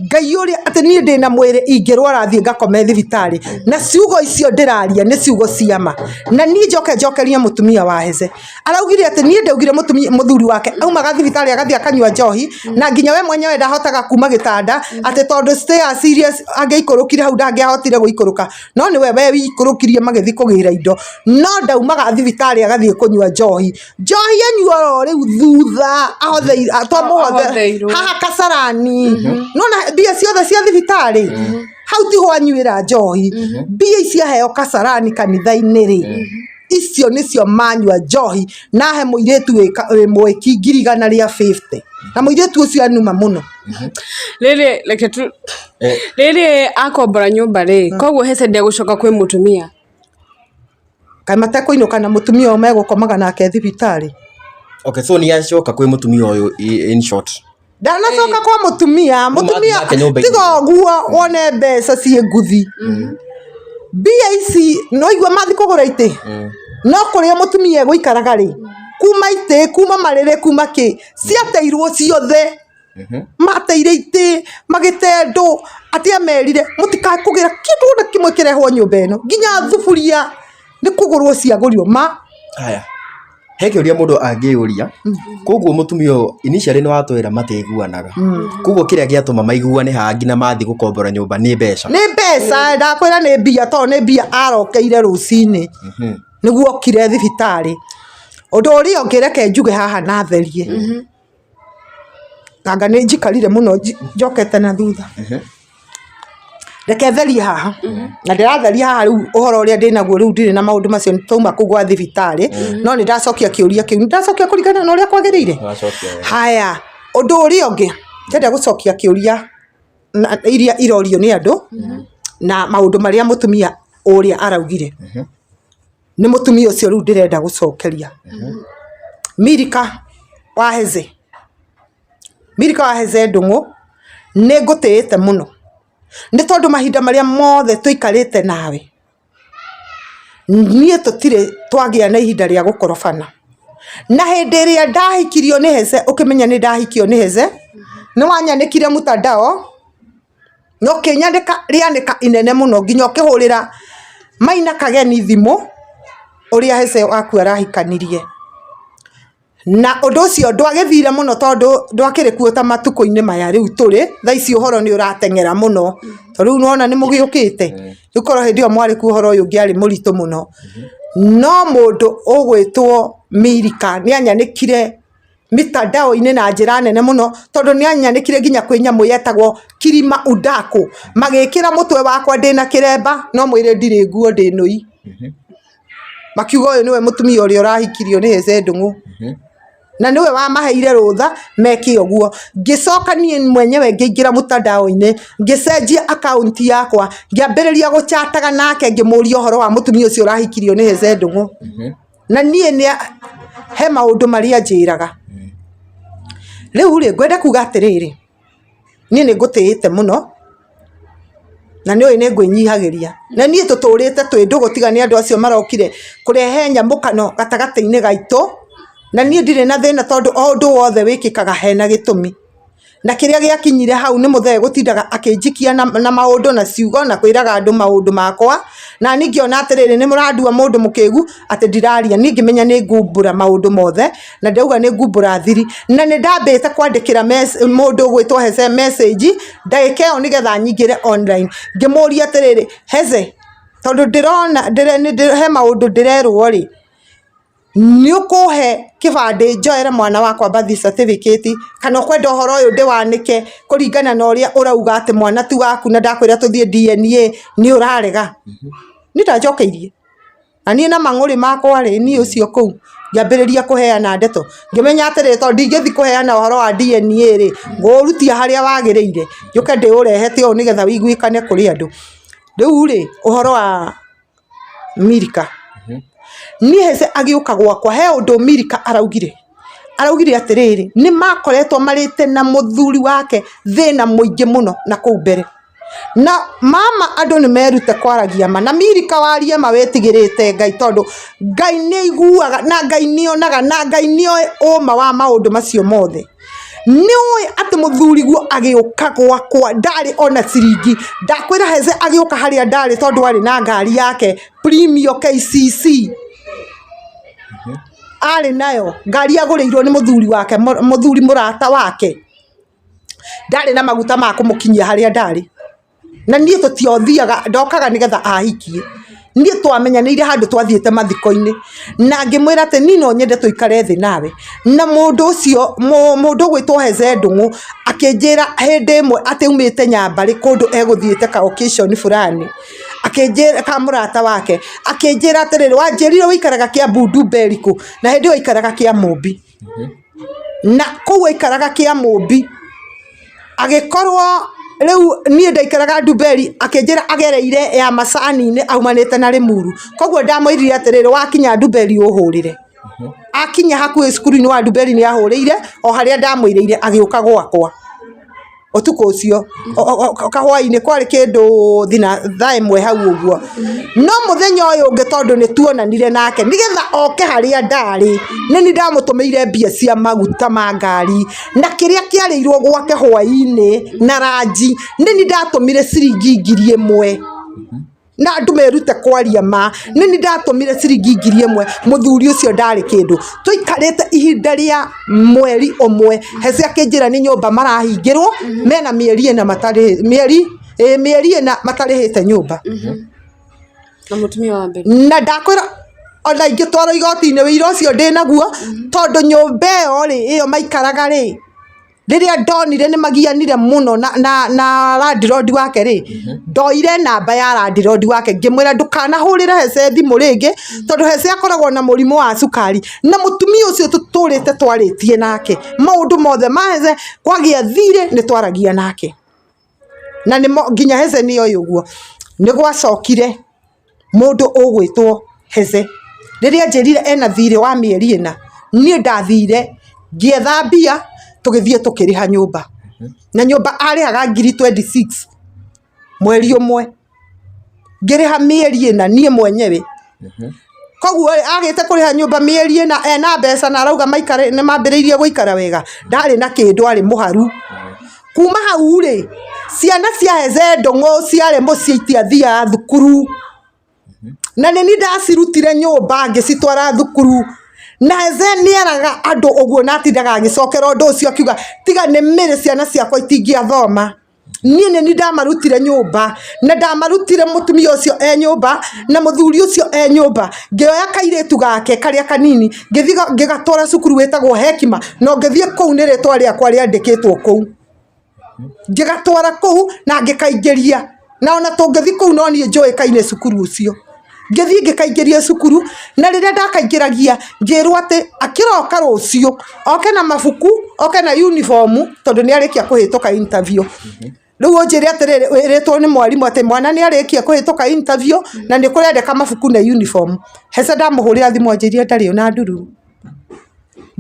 Ngai ũrĩa atĩ niĩ ndĩna mwĩrĩ ingĩrwara thiĩ ngakome thibitarĩ. Na ciugo icio ndĩraria nĩ ciugo cia ma. Na niĩ njoke njokerie mũtumia wa Heze, araugire atĩ niĩ ndaugire mũtumia, mũthuri wake aumaga thibitarĩ agathiĩ akanyua njohi, na nginya we mwenyewe ndahotaga kuma gĩtanda, atĩ tondũ stairs iria angĩaikũrũkire hau ndangĩahotire gũikũrũka, no nĩwe we wikũrũkirie magĩthiĩ kũgĩra indo. No ndaumaga thibitarĩ agathiĩ kũnyua njohi. Njohi anyua oro rĩu thutha twamũhothe Ahotheirwo. haha Kasarani. Nona mbia ciothe cia thibitarĩ hau tiho anyuĩra njohi. Mbia ici aheo Kasarani kanitha-inĩ rĩ, icio nĩcio manyua njohi, na ahe mũirĩtu wĩ mwĩki 150,000, na mũirĩtu ũcio anuma mũno. Rĩrĩ, reke tu rĩrĩ akombora nyũmba rĩ, koguo Hece ndegũcoka kwĩ mũtumia? Kaĩ matekũinũka na mũtumia ũyũ megũkomaga nake thibitarĩ? Okay, so nĩ acoka kwĩ mũtumia ũyũ in short. Ndanacoka kwa mũtumia. Mũtumia nake nyũmba-inĩ. Tiga ũguo wone mbeca ciĩ nguthi. Mbia ici no igua mathi kũgũra itĩ, no kũrĩa mũtumia egũikaraga rĩ, kuma itĩ, kuma marĩrĩ, kuma kĩ, ciateirwo ciothe. Mateire itĩ, magĩte andũ, atĩ amerire mũtikae kũgĩra kĩndũ ona kĩmwe kĩrehwo nyũmba ĩno, nginya thuburia nĩ kũgũrwo ciagũrirwo ma. Haya. He kĩũria mũndũ angĩũria, koguo mũtumia ũyũ initially nĩ watwĩra matiaiguanaga, koguo kĩrĩa gĩatũma maiguane haha nginya mathiĩ gũkombora nyũmba nĩ mbeca? Nĩ mbeca, ndakwĩra nĩ mbia, tondũ nĩ mbia arokeire rũcinĩ nĩguo okire thibitarĩ. Ũndũ ũrĩa ũngĩ reke njuge haha na therie, anga nĩ njikarire mũno njokete na thutha. Reke therie haha, na ndĩratheria haha rĩu ũhoro ũrĩa ndĩnaguo rĩu ndirĩ na maũndũ macio twauma kũu gwa thibitarĩ, no nĩ ndacokia kĩũria kĩu, nĩ ndacokia kũringana na ũrĩa kwagĩrĩire? Haya, ũndũ ũrĩa ũngĩ, ndĩrenda gũcokia kĩũria iria irorio nĩ andũ, na maũndũ marĩa mũtumia ũrĩa araugire. Nĩ mũtumia ũcio rĩu ndĩrenda gũcokeria. Milka wa Heze, Milka wa Heze Ndung'u, nĩ ngũtĩĩte mũno, nĩ tondũ mahinda marĩa mothe tũikarĩte nawe, niĩ tũtirĩ twagĩa na ihinda rĩa gũkorobana. Na hĩndĩ ĩrĩa ndahikirio nĩ Heze ũkĩmenya nĩ ndahikio nĩ Heze, nĩ wanyanĩkire mtandao, na ũkĩnyanĩka rĩanĩka inene mũno nginya ũkĩhũrĩra Maina Kageni thimũ, ũrĩa Heze waku arahikanirie. Na ũndũ ũcio ndwagĩthire mũno tondũ ndwakĩrĩ kuo ta matukũ-inĩ maya rĩu tũrĩ, thaa ici ũhoro nĩ ũrateng'era mũno, tondũ rĩu nĩwona nĩ mũgĩũkĩte, rĩu korwo hĩndĩ ĩyo mwarĩ kuo ũhoro ũyũ ũngĩarĩ mũritũ mũno. No mũndũ ũgwĩtwo Milka nĩ anyanĩkire mitandao-inĩ na njĩra nene mũno, tondũ nĩ anyanĩkire nginya kwĩ nyamũ yetagwo Kilima Udaku, magĩkĩra mũtwe wakwa ndĩna kĩremba no mwĩrĩ ndirĩ nguo ndĩ nũi. Makiuga ũyũ nĩwe mũtumia ũrĩa ũrahikirio nĩ Heze Ndung'u. Na nĩwe wamaheire rũtha meke ũguo. Ngĩcoka niĩ mwenyewe ngĩingĩra mtandao-inĩ, ngĩcenjia akaunti yakwa, ngĩambĩrĩria gũchataga nake ngĩmũria ũhoro wa mũtumia ũcio ũrahikirio nĩ Heze Ndung'u. Na niĩ nĩ he maũndũ marĩa anjĩraga. Rĩu rĩ, ngwenda kuga atĩrĩrĩ, niĩ nĩ ngũtĩĩte mũno, na nĩ ũĩ nĩ ngwĩnyihagĩria. Na niĩ tũtũrĩte twĩ ndũgũ tiga nĩ andũ acio marokire kũrehe nyamũkano gatagatĩ-inĩ gaitũ, na niĩ ndirĩ na thĩna tondũ o ũndũ wothe wĩkĩkaga hena gĩtũmi. Na kĩrĩa gĩakinyire hau nĩ mũthee gũtindaga akĩnjikia na maũndũ na ciugo na kwĩraga andũ maũndũ makwa, na niĩ ngĩona atĩrĩrĩ nĩ mũrandua mũndũ mũkĩgu atĩ ndiraria, niĩ ngĩmenya nĩ ngumbũra maũndũ mothe, na ndauga nĩ ngumbũra thiri, na nĩ ndambĩte kwandĩkĩra mũndũ ũgwĩtwo Heze message ndagĩka ĩyo nĩgetha nyingĩre online, ngĩmũria atĩrĩrĩ, Heze tondũ ndĩrona he maũndũ ndĩrerwo rĩ, nĩ ũkũhe kĩbandĩ njoere mwana wakwa birth certificate kana ũkwenda ũhoro ũyũ ndĩwanĩke kũringana na ũrĩa ũrauga atĩ mwana ti waku na ndakwĩra tũthiĩ DNA nĩ ũrarega? Niĩ ndanjokeirie, na niĩ na mang'ũrĩ makwa rĩ, niĩ ũcio kũu ngĩambĩrĩria kũheana ndeto, ngĩmenya atĩrĩrĩ tondũ ndingĩthiĩ kũheana ũhoro wa DNA rĩ, ngũũrutia harĩa wagĩrĩire, njũke ndĩũrehete ũũ nĩgetha ũiguĩkane kũrĩ andũ. Rĩu rĩ, ũhoro wa Milka. Niĩ Hece agĩũka gwakwa he ũndũ Milka araugire, araugire atĩrĩrĩ, nĩ makoretwo marĩte na mũthuri wake thĩna mũingĩ mũno na kũu mbere. Na mama andũ nĩ merute kwaragia ma, na Milka warie ma wĩtigĩrĩte Ngai tondũ Ngai nĩ aiguaga na Ngai nĩ onaga na Ngai nĩ oĩ ũma wa maũndũ macio mothe. Nĩ ũĩ atĩ mũthuriguo agĩũka gwakwa ndarĩ ona ciringi, ndakwĩra Heze agĩũka harĩa ndarĩ tondũ arĩ na ngari yake Premio KCC, arĩ nayo, ngari agũrĩirwo nĩ mũthuri wake, mũthuri mũrata wake, ndarĩ na maguta ma kũmũkinyia harĩa ndarĩ. Na niĩ tũtiothiaga, ndokaga nĩgetha ahikie. Niĩ twamenyanĩire handũ twathiĩte mathiko-inĩ, na ngĩmwĩra atĩ niĩ no nyende tũikare thĩ nawe. Na mũndũ ũcio, mũndũ ũgwĩtwo Heze Ndung'u, akĩnjĩra hĩndĩ ĩmwe atĩ aumĩte Nyambarĩ kũndũ egũthiĩte ka occasion fulani, akĩnjĩra ka mũrata wake, akĩnjĩra atĩrĩrĩ, wanjĩrire ũikaraga Kiambu Ndumberi kũ? Na hĩndĩ ĩyo aikaraga Kĩamũmbi. Na kũu aikaraga Kĩamũmbi, agĩkorwo rĩu niĩ ndaikaraga Ndumberi akĩnjĩra agereire ya macani-inĩ aumanĩte na Rĩmuru. Koguo ndamwĩrire atĩrĩrĩ, wakinya Ndumberi ũhũrĩre. Akinya hakuhĩ cukuru-inĩ wa Ndumberi nĩ ahũrĩire o harĩa ndamwĩrĩire agĩũka gwakwa. Ũtukũ ũcio kahwainĩ kwarĩ kĩndũ thina thaa ĩmwe hau ũguo. No mũthenya ũyũ ũngĩ tondũ nĩ tuonanire nake nĩgetha oke harĩa ndarĩ, nĩ niĩ ndamũtũmĩire mbia cia maguta ma ngari na kĩrĩa kĩarĩirwo gwake hwainĩ na ranji, nĩ niĩ ndatũmire ciringi 1000. Na andũ merute kwaria ma. Nĩ niĩ ndatũmire ciringi 1000, mũthuri ũcio ndarĩ kĩndũ. Tũikarĩte ihinda rĩa mweri ũmwe, Hece akĩnjĩra nĩ nyũmba marahingĩrwo, mena mĩeri ĩna matarĩ, mĩeri, ĩĩ mĩeri ĩna matarĩhĩte nyũmba. Na mũtumia wa mbere. Na ndakwĩra ona ingĩtwarwo igoti-inĩ ũira ũcio ndĩnaguo, tondũ nyũmba ĩyo rĩ, ĩyo maikaraga rĩ, rĩrĩa ndonire nĩ magianire mũno na landlord wake rĩ, ndoire namba ya landlord wake ngĩmwĩra ndũkanahũrĩre Hece thimũ rĩngĩ, tondũ Hece akoragwo na mũrimũ wa cukari, na mũtumia ũcio tũtũrĩte twarĩtie nake, maũndũ mothe ma Hece kwagĩa thirĩ nĩ twaragia nake. Na nĩmo nginya Hece nĩ oĩ ũguo. Nĩ gwacokire mũndũ ũgwĩtwo Hece, rĩrĩa anjĩrire ena thirĩ wa mĩeri ĩna, niĩ ndathire ngĩetha mbia tũgĩthiĩ tũkĩrĩha nyũmba. Na nyũmba arĩhaga ngiri 26 mweri ũmwe, ngĩrĩha mĩeri ĩna niĩ mwenyewe. Koguo rĩ, agĩte kũrĩha nyũmba mĩeri ĩna ena mbeca na arauga maikare nĩ mambĩrĩirie gũikara wega, ndarĩ na kĩndũ arĩ mũharu. Kuma hau rĩ, ciana cia Heze Ndũng'ũ ciarĩ mũciĩ itiathiaga thukuru. Na nĩ niĩ ndacirutire nyũmba ngĩcitwara thukuru. Na Heze nĩ eraga andũ ũguo na atindaga agĩcokera ũndũ ũcio akiuga tiga nĩ Mary ciana ciakwa itingĩathoma. Niĩ nĩ niĩ ndamarutire nyũmba na ndamarutire mũtumia ũcio e nyũmba na mũthuri ũcio e nyũmba. Ngĩoya kairĩtu gake karĩa kanini ngĩthiĩ ngĩgatwara cukuru wĩtagwo Hekima na ũngĩthiĩ kũu nĩ rĩtwa rĩakwa rĩandĩkĩtwo kũu. Ngĩgatwara kũu na ngĩkaingĩria na ona tũngĩthiĩ kũu no niĩ njũĩkaine cukuru ũcio. Ngĩthiĩ ngĩkaingĩria cukuru na rĩrĩa ndakaingĩragia ngĩrwo atĩ akĩroka rũciũ oke na mabuku, oke na uniform tondũ nĩ arĩkia kũhĩtũka interview. Rĩu ũnjĩre atĩrĩrĩ wĩrĩtwo nĩ mwarimũ atĩ mwana nĩ arĩkia kũhĩtũka interview na nĩ kũrendeka mabuku na uniform. Hece ndamũhũrĩra thimũ anjĩrire ndarĩ ona ndururu.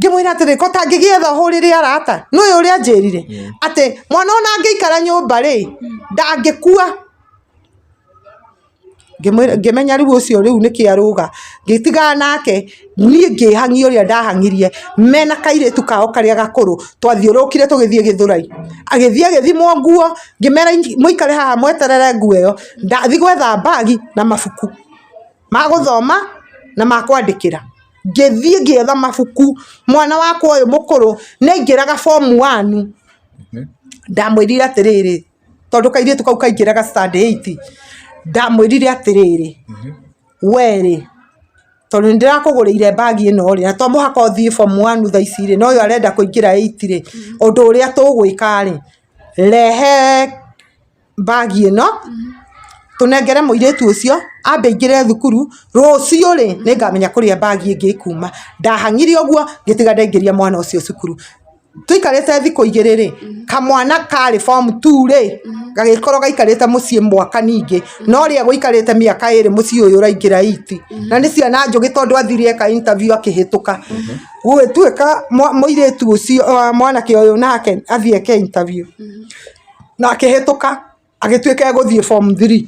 Ngĩmwĩra atĩrĩ, ko tangĩgĩetha ũhũrĩre arata? Nĩ ũĩ ũrĩa anjĩrire? Atĩ mwana ona angĩikara nyũmba rĩ, ndangĩkua. Ngĩmenya rĩu ũcio rĩu nĩkĩ arauga, ngĩtigana nake, niĩ ngĩhang'ia ũrĩa ndahang'irie, mena kairĩtu kao karĩa gakũrũ, twathiũrũrũkire tũgĩthiĩ Gĩthũrai, agĩthiĩ agĩthimwo nguo, ngĩmera mũikare haha mweterere nguo ĩyo, ndathiĩ gwetha mbagi na mabuku ma gũthoma na ma kwandĩkĩra. Ngĩthiĩ ngĩetha mabuku, mwana wakwa ũyũ mũkũrũ nĩ aingĩraga form one, ndamwĩrire atĩrĩrĩ, tondũ kairĩtu kau kaingĩraga standard eight, ndamwĩrire atĩrĩrĩ, we rĩ, tondũ nĩ ndĩrakũgũrĩire mbagi ĩno rĩ, na to mũhaka ũthiĩ form one thaa ici rĩ, na ũyũ arenda kũingĩra eight rĩ, ũndũ ũrĩa tũgwĩka rĩ, rehe mbagi ĩno, tũnengere mũirĩtu ũcio, ambe aingĩre thukuru, rũciũ rĩ, nĩngamenya kũrĩa mbagi ĩngĩ ĩkuma. Ndahang'ire ũguo, ngĩtiga ndaingĩria mwana ũcio cukuru. Tũikarĩte thikũ igĩrĩ rĩ, kamwana karĩ form two rĩ, gagĩkorwo gaikarĩte mũciĩ mwaka ningĩ, na ũrĩa gũikarĩte mĩaka ĩrĩ mũciĩ ũyũ ũraingĩra eight, na nĩ ciana njũgĩ tondũ athire eka interview akĩhĩtũka. Gũgĩtuĩka mũirĩtu ũcio, mwanake ũyũ nake athiĩ eke interview, na akĩhĩtũka. Agĩtuĩka egũthiĩ form 3.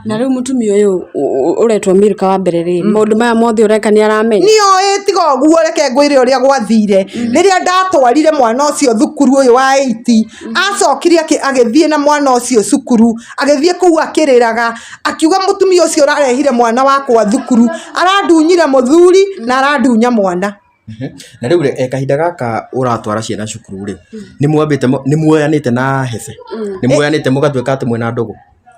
Na rĩu mũtumia ũyũ ũretwo Milka wa mbere rĩ, maũndũ maya mothe ũreka nĩ aramenya? Nĩoĩ tiga ũguo reke ngwĩre ũrĩa gwathire. Rĩrĩa ndatwarire mwana ũcio thukuru ũyũ wa eight, acokire agĩthiĩ na mwana ũcio cukuru, agĩthiĩ kũu akĩrĩraga, akiuga mũtumia ũcio ũrarehire mwana wakwa thukuru, arandunyire mũthuri na arandunya mwana. Na rĩu rĩ, kahinda gaka ũratwara ciana cukuru rĩ, nĩ mwambĩte nĩ muoyanĩte na Hece? Nĩ muoyanĩte mũgatuĩka atĩ mwĩna ndũgũ?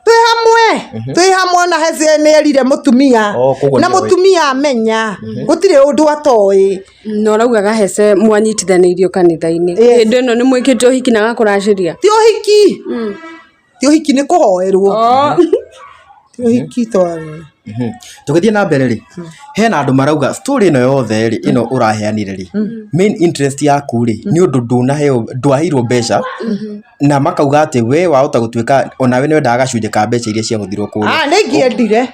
Twĩ hamwe, twĩ hamwe ona Hece nĩ erire mũtumia, Oh, koguo na nĩoĩ. mũtumia amenya, gũtirĩ ũndũ atoĩ. Na ũraugaga Hece mwanyitithanĩirio kanitha-inĩ. Yes. Hĩndĩ ĩno nĩ mwĩkĩte ũhiki na agakũracĩria? Ti ũhiki, ti ũhiki nĩ kũhoerwo. Ti ũhiki twarĩ. Tũgĩthiĩ na mbere rĩ, hena andũ marauga story ĩno yothe rĩ, ĩno ũraheanire rĩ, main interest yaku rĩ, nĩ ũndũ ndũnaheo, ndwaheirwo mbeca, na makauga atĩ we wahota gũtuĩka onawe nĩ wendaga gacunjĩ ka mbeca iria ciahũthirwo kũrĩa. Ah, nĩ ingĩendire.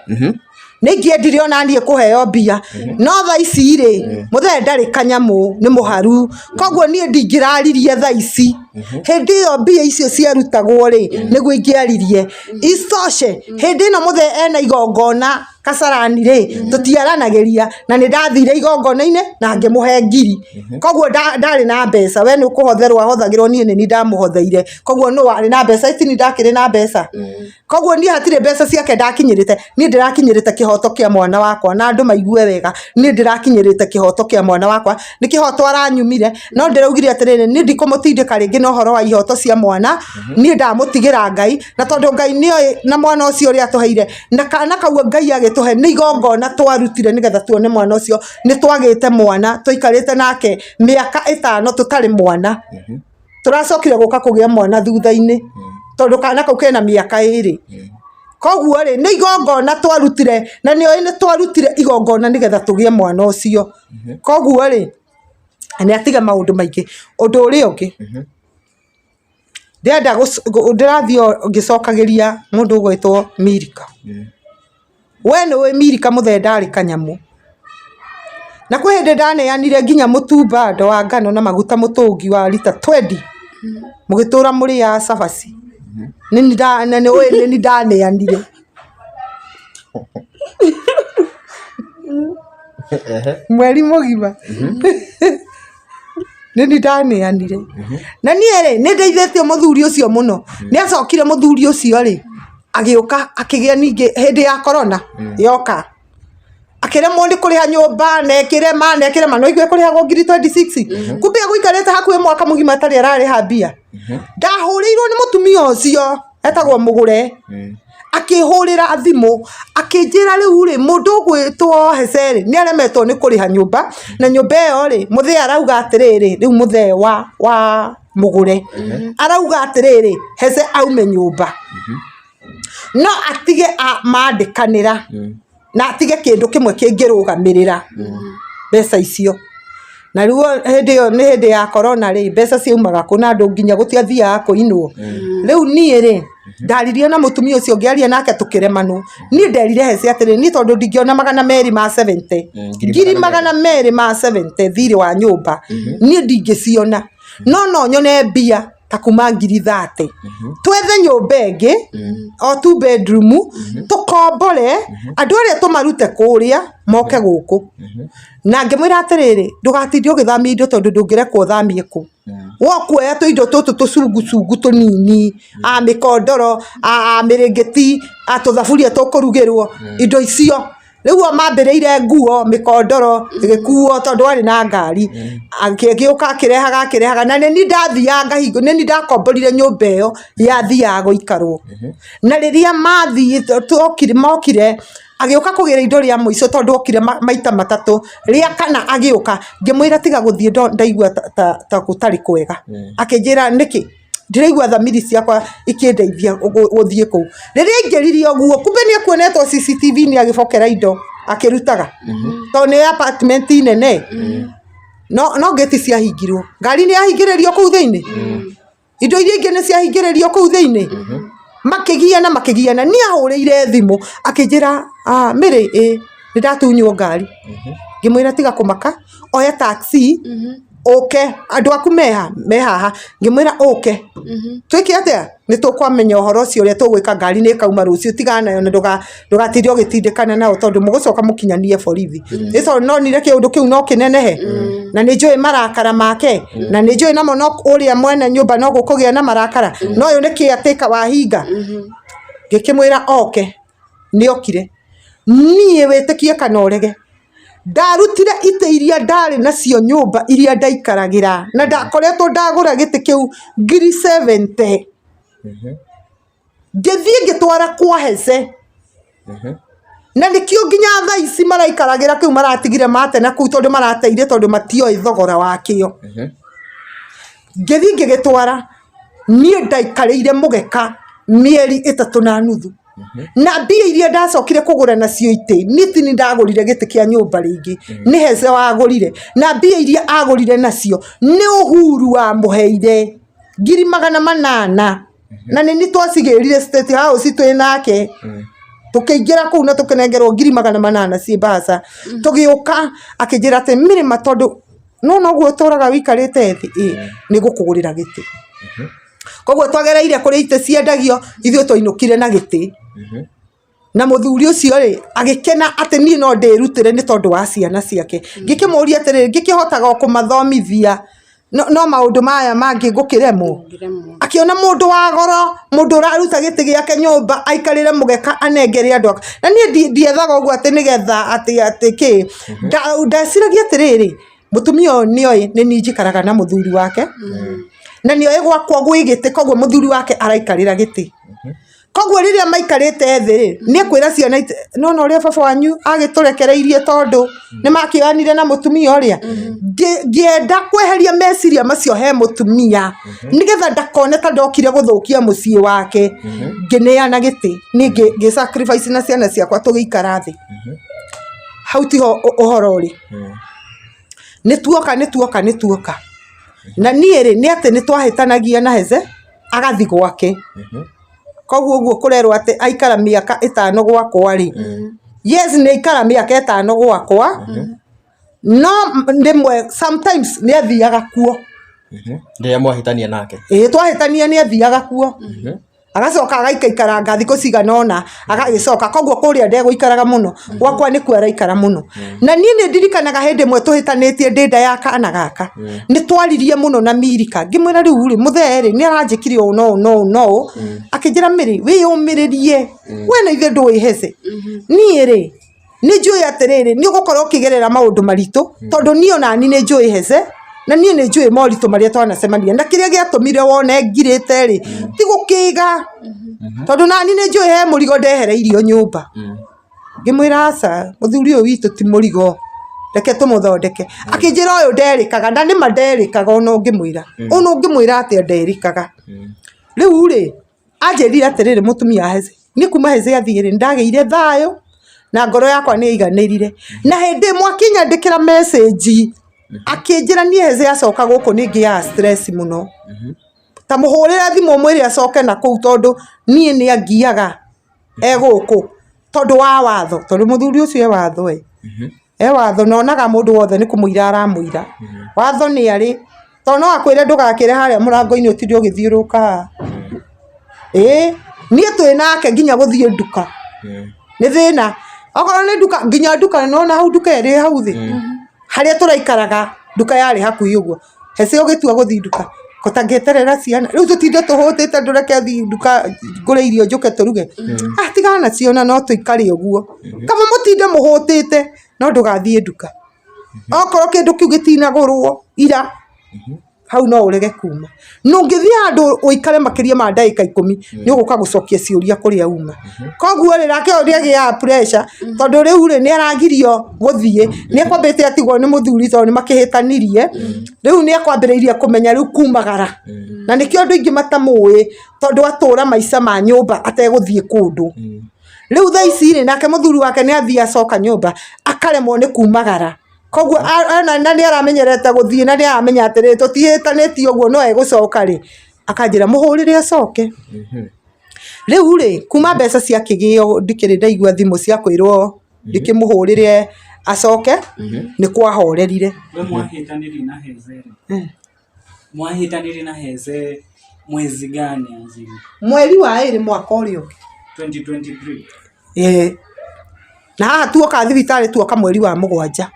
Nĩ ingĩendire ona niĩ kũheo mbia, no thaa ici rĩ, mũthee ndarĩ kanyamũ, nĩ mũharu, koguo niĩ ndingĩraririe thaa ici. Hĩndĩ ĩyo mbia icio ciarutagwo rĩ, nĩguo ingĩaririe. Isitoshe, hĩndĩ ĩno mũthee ena igongona Kasarani rĩ, tũtiaranagĩria na nĩ ndathire igongona-inĩ na ngĩmũhe ngiri. Koguo ndarĩ na mbeca, we nĩ kũhotherwo ahothagĩrwo, niĩ nĩ niĩ ndamũhotheire. Koguo nũ warĩ na mbeca? Ĩ ti niĩ ndakĩrĩ na mbeca? Koguo niĩ hatirĩ mbeca ciake ndakinyĩrĩte, niĩ ndĩrakinyĩrĩte kĩhoto kĩa mwana wakwa na andũ maigue wega, niĩ ndĩrakinyĩrĩte kĩhoto kĩa mwana wakwa, nĩ kĩhoto aranyumire, no ndĩraugire atĩrĩrĩ, niĩ ndikũmũtindĩka rĩngĩ na ũhoro wa ihoto cia mwana, niĩ ndamũtigĩra Ngai, na tondũ Ngai nĩoĩ na mwana ũcio ũrĩa atũheire, na kana kau Ngai agĩtũhe nĩ igongona twarutire nĩgetha tuone mwana ũcio, nĩ twagĩte mwana, tũikarĩte nake mĩaka ĩtano tũtarĩ mwana. Tũracokire gũka kũgĩa mwana thutha-inĩ tondũ kana kau kena mĩaka ĩrĩ. Koguo rĩ, nĩ igongona twarutire na nĩ oĩ nĩ twarutire igongona nĩgetha tũgĩe mwana ũcio. Koguo rĩ, nĩ atige maũndũ maingĩ. Ũndũ ũrĩa ũngĩ, ndĩrenda ndĩrathiĩ o ngĩcokagĩria mũndũ ũgwĩtwo Milka. We nĩ ũĩ Milka mũthee ndarĩ kanyamũ. Na kwĩ hĩndĩ ndaneanire nginya mũtu bado wa ngano na maguta mũtũngi wa rita twendi, mũgĩtũra mũrĩaga cabaci. Nĩ ũĩ nĩ niĩ ndaneanire. Mweri mũgima. Nĩ niĩ ndaneanire. Na niĩ rĩ, nĩ ndeithĩtie mũthuri ũcio mũno. Nĩ acokire mũthuri ũcio rĩ, agĩũka akĩgĩa ningĩ hĩndĩ ya korona yoka. Akĩremwo nĩ kũrĩha nyũmba na ĩkĩrema na ĩkĩrema no igue kũrĩhagwo ngiri 26. Kumbe egũikarĩte hakuhĩ mwaka mũgima atarĩ ararĩha mbia. Ndahũrĩirwo nĩ mũtumia ũcio etagwo Mũgũre. Akĩhũrĩra thimũ akĩnjĩra rĩu rĩ, mũndũ ũgwĩtwo Hece rĩ, nĩ aremetwo nĩ kũrĩha nyũmba na nyũmba ĩyo rĩ, mũthee arauga atĩrĩrĩ, rĩu mũthee wa Mũgũre arauga atĩrĩrĩ, Hece aume nyũmba. No atige mandĩkanĩra na atige kĩndũ kĩmwe kĩngĩrũgamĩrĩra mbeca icio. Na rĩu hĩndĩ ĩyo nĩ hĩndĩ ya korona rĩ, mbeca ciaumaga kũ na andũ nginya gũtiathiaga kũinwo. Rĩu niĩ rĩ, ndaririe na mũtumia ũcio ngĩaria nake tũkĩremanwo. Niĩ nderire Heci atĩrĩrĩ, niĩ tondũ ndingĩona 270, 270,000 thirĩ wa nyũmba, niĩ ndingĩciona. No no nyone mbia ta kuma 30,000 twethe nyũmba ĩngĩ o two bedroom tũkombore andũ arĩa tũmarute kũrĩa moke gũkũ. Na ngĩmwĩra atĩrĩrĩ, ndũgatinde ũgĩthamia indo tondũ ndũngĩrekwo ũthamie kũ. We ũkuoya tũindo tũtũ tũcungucungu tũnini, a mĩkondoro, a mĩrĩngĩti, a tũthaburia tũkũrugĩrwo, indo icio. Rĩu o mambĩrĩire nguo, mĩkondoro ĩgĩkuo tondũ arĩ na ngari, agĩũka akĩrehaga akĩrehaga, na nĩ niĩ ndathiaga ngahingũra, nĩ niĩ ndakomborire nyũmba ĩyo yathiaga gũikarwo. Na rĩrĩa mathiĩ mokire, agĩũka kũgĩra indo rĩa mũico tondũ okire maita matatũ, rĩa kana agĩũka, ngĩmwĩra tiga gũthiĩ ndaigua ta gũtarĩ kwega. Akĩnjĩra nĩkĩ? Ndĩraigua thamiri ciakwa ikĩndeithia gũthiĩ kũu. Rĩrĩa aingĩrire ũguo, kumbe nĩ ekuonetwo CCTV-inĩ agĩbokera indo akĩrutaga, tondũ nĩ apartment nene. No ngĩti ciahingirwo, ngari nĩ yahingĩrĩrio kũu thĩinĩ, indo iria ingĩ nĩ ciahingĩrĩrio kũu thĩinĩ. Makĩgiana makĩgiana, niĩ ahũrĩire thimũ akĩnjĩra Mary ĩ nĩ ndatunywo ngari. Ngĩmwĩra tiga kũmaka, oya taxi ũke, andũ aku meha? Me haha. Ngĩmwĩra ũke, twĩke atĩa? Nĩ tũkũmenya ũhoro ũcio ũrĩa tũgwĩka ngari nĩ ĩkauma rũciũ tigana nayo na ndũgatinde ũgĩtindĩkana nao tondũ mũgũcoka mũkinyanie borithi. Nĩ tondũ nonire kĩũndũ kĩu no kĩnenehe na nĩ njũĩ marakara make na nĩ njũĩ namo no ũrĩa mwene nyũmba no gũkũgĩa na marakara na ũyũ nĩ caretaker wahinga. Ngĩkĩmwĩra oke, nĩ okire. Niĩ wĩtĩkie kana ũrege, ndarutire itĩ iria ndarĩ nacio nyũmba iria ndaikaragĩra na ndakoretwo ndagũra gĩtĩ kĩu 70,000. Ngĩthiĩ ngĩtwara kwa Hece. Na nĩkĩo nginya thaa ici maraikaragĩra kĩu maratigire mate na kũu tondũ marateire tondũ matioĩ thogora wakĩo. Ngĩthiĩ ngĩgĩtwara, niĩ ndaikarĩire mũgeka mĩeri ĩtatũ na nuthu. Na mbia iria ndacokire kũgũra nacio itĩ, niĩ ti niĩ ndagũrire gĩtĩ kĩa nyũmba rĩngĩ, nĩ Hece wagũrire. Na mbia iria agũrire nacio, nĩ Uhuru wamũheire 800,000. Na nĩ niĩ twacigĩrire State House twĩ nake. Tũkĩingĩra kũu na tũkĩnengerwo 800,000 ciĩ mbaca. Tũgĩũka akĩnjĩra atĩ Mĩrĩma tondũ. No noguo ũtũraga wĩikarĩte thĩ ĩ nĩ ngũkũgũrĩra gĩtĩ. Koguo twagereire kũrĩa itĩ ciendagio ithuĩ twainũkire na gĩtĩ. Na mũthuri ũcio rĩ agĩkena atĩ niĩ no ndĩrutĩre nĩ tondũ wa ciana ciake. Ngĩkĩmũria atĩrĩrĩ, ngĩkĩhotaga o kũmathomithia no maũndũ maya mangĩ ngũkĩremwo? Akĩona mũndũ wa goro, mũndũ ũraruta gĩtĩ gĩake nyũmba aikarĩre mũgeka anengere andũ ake. Na niĩ ndiethaga ũguo atĩ nĩgetha atĩ atĩ kĩ, ndeciragia atĩrĩrĩ, mũtumia ũyũ nĩ oĩ nĩ niĩ njikaraga na mũthuri wake, na nĩ oĩ gwakwa gwĩ gĩtĩ koguo mũthuri wake araikarĩra gĩtĩ. Koguo rĩrĩa maikarĩte thĩ rĩ, nĩ ekwĩra ciana nĩwona ũrĩa baba wanyu agĩtũrekereirie tondũ nĩ makĩoyanire na mũtumia ũrĩa. Ngĩenda kweheria meciria macio he mũtumia nĩgetha ndakone ta ndokire gũthũkia mũciĩ wake, ngĩneana gĩtĩ, niĩ ngĩ sacrifice na ciana ciakwa tũgĩikara thĩ. Hau tiho ũhoro ũrĩ. Nĩ tuoka nĩ tuoka nĩ tuoka. Na niĩ rĩ, nĩ atĩ nĩ twahĩtanagia na Heze, agathiĩ gwake. Koguo ũguo kũrerwo atĩ aikara mĩaka ĩtano gwakwa rĩ, yes nĩ aikara mĩaka ĩtano gwakwa, no rĩmwe sometimes nĩ athiaga kuo. Rĩrĩa mwahĩtania nake. Ĩĩ twahĩtania nĩ athiaga kuo. Agacoka agaikaikaranga thikũ cigana ũna agagĩcoka, koguo kũrĩa ndegũikaraga mũno, gwakwa nĩkuo araikara mũno. Na niĩ nĩ ndirikanaga hĩndĩ ĩmwe tũhĩtanĩtie ndĩ nda ya kana gaka, nĩ twaririe mũno na Milika, ngĩmwĩra rĩu rĩ, mũthee rĩ, nĩ aranjĩkire ũũ na ũũ na ũũ na ũũ, akĩnjĩra Mary wĩyũmĩrĩrie, we na ithe ndũĩ Heze, niĩ rĩ, nĩ njũĩ atĩrĩrĩ, nĩ ũgũkorwo ũkĩgerera maũndũ maritũ, tondũ niĩ onani nĩ njũĩ Heze, na niĩ nĩ njũĩ moritũ marĩa twanacemania, na kĩrĩa gĩatũmire wone ngirĩte rĩ, ti gũkĩga, tondũ nani nĩ njũĩ he mũrigo ndehereirio nyũmba. Ngĩmwĩra aca, mũthuri ũyũ witũ ti mũrigo, reke tũmũthondeke. Akĩnjĩra ũyũ nderĩkaga, na nĩma nderĩkaga ona ũngĩmwĩra, ona ũngĩmwĩra atĩa nderĩkaga. Rĩu rĩ, anjĩrire atĩrĩrĩ mũtumia wa Hezzy, niĩ kuma Hezzy athiĩ rĩ, nĩ ndagĩire thayũ na ngoro yakwa nĩ yaiganĩrire. Na hĩndĩ ĩmwe akĩnyandĩkĩra message, akĩnjĩra niĩ Hezzy acoka gũkũ nĩ ngĩaga stress mũno. Ta mũhũrĩre thimũ ũmwĩre acoke nakũu tondũ niĩ nĩ angiaga e gũkũ tondũ wa watho, tondũ mũthuri ũcio e watho ĩ. E watho na onaga mũndũ wothe nĩ kũmũira aramũira. Watho nĩ arĩ, tondũ no akwĩre ndũgakĩre harĩa mũrango-inĩ ũtinde ũgĩthiũrũrũka haha. Ĩĩ, niĩ twĩ nake nginya gũthiĩ nduka, nĩ thĩna. Okorwo nĩ nduka, nginya nduka nĩ wona hau nduka ĩrĩ hau thĩ, harĩa tũraikaraga nduka yarĩ hakuhĩ ũguo. Hece ũgĩtua gũthiĩ nduka, ko ta ngĩeterera ciana, rĩu tũtinde tũhũtĩte ndũreke thiĩ nduka ngũre irio njũke tũruge. Ah tigana nacio ona no tũikare ũguo. Kaba mũtinde mũhũtĩte no ndũgathiĩ nduka. Okorwo kĩndũ kĩu gĩtinagũrwo ira, hau no ũrege kuma. Na ũngĩthiĩ handũ ũikare makĩria ma ndagĩka ikũmi, nĩ ũgũka gũcokia ciũria kũrĩa uma. Koguo rĩ, nake ũyũ nĩ agĩaga pressure, tondũ rĩu rĩ, nĩ aragirio gũthiĩ, nĩ ekwambĩte atigwo nĩ mũthuri tondũ nĩ makĩhĩtanirie, rĩu nĩ ekwambĩrĩirie kũmenya rĩu kumagara. Na nĩkĩo andũ aingĩ matamũĩ, tondũ atũra maica ma nyũmba ategũthiĩ kũndũ. Rĩu thaa ici rĩ, nake mũthuri wake nĩ athiĩ acoka nyũmba, akaremwo nĩ kumagara. Koguo na nĩ aramenyerete gũthiĩ na nĩ aramenya atĩrĩrĩ, tũtihĩtanĩtie ũguo no egũcoka rĩ, akanjĩra mũhũrĩre acoke. Rĩu rĩ, kuma mbeca ciakĩgĩo ndikĩrĩ ndaigua thimũ cia kwĩrwo ndĩkĩmũhũrĩre acoke, nĩ kwahorerire. We mwahĩtanirie na Heze rĩ? Mwahĩtanirie na Heze mwezi gani azini? Mweri wa ĩrĩ mwaka ũrĩa ũngĩ. 2023. Ĩĩ. Na haha tuoka thibitarĩ tuoka mweri wa mũgwanja.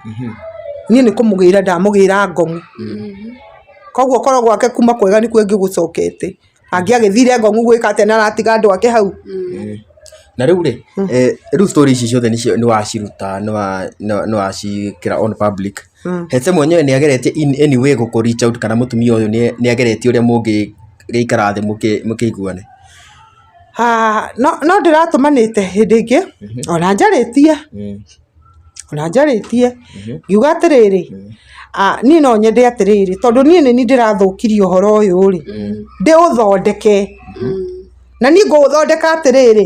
Niĩ nĩ kũmũgĩra ndamũgĩra ngong'u. Koguo korwo gwake kuma kwega nĩkuo ingĩgũcokete. Angĩagĩthire ngong'u gwĩka atĩa na aratiga andũ ake hau. Na rĩu rĩ, rĩu story ici ciothe nĩcio nĩ waciruta nĩ waciĩkĩra on public. Hece mwenyewe nĩ ageretie in any way gũkũ reach out kana mũtumia ũyũ nĩ ageretie ũrĩa mũngĩgĩikara thĩ mũkĩiguane? No ndĩratũmanĩte hĩndĩ ĩngĩ, ona njarĩtie, ona njarĩtie, ngiuga atĩrĩrĩ, niĩ no nyende atĩrĩrĩ, tondũ niĩ nĩ niĩ ndĩrathũkirie ũhoro ũyũ rĩ, ndĩũthondeke. Na niĩ ngũũthondeka atĩrĩrĩ,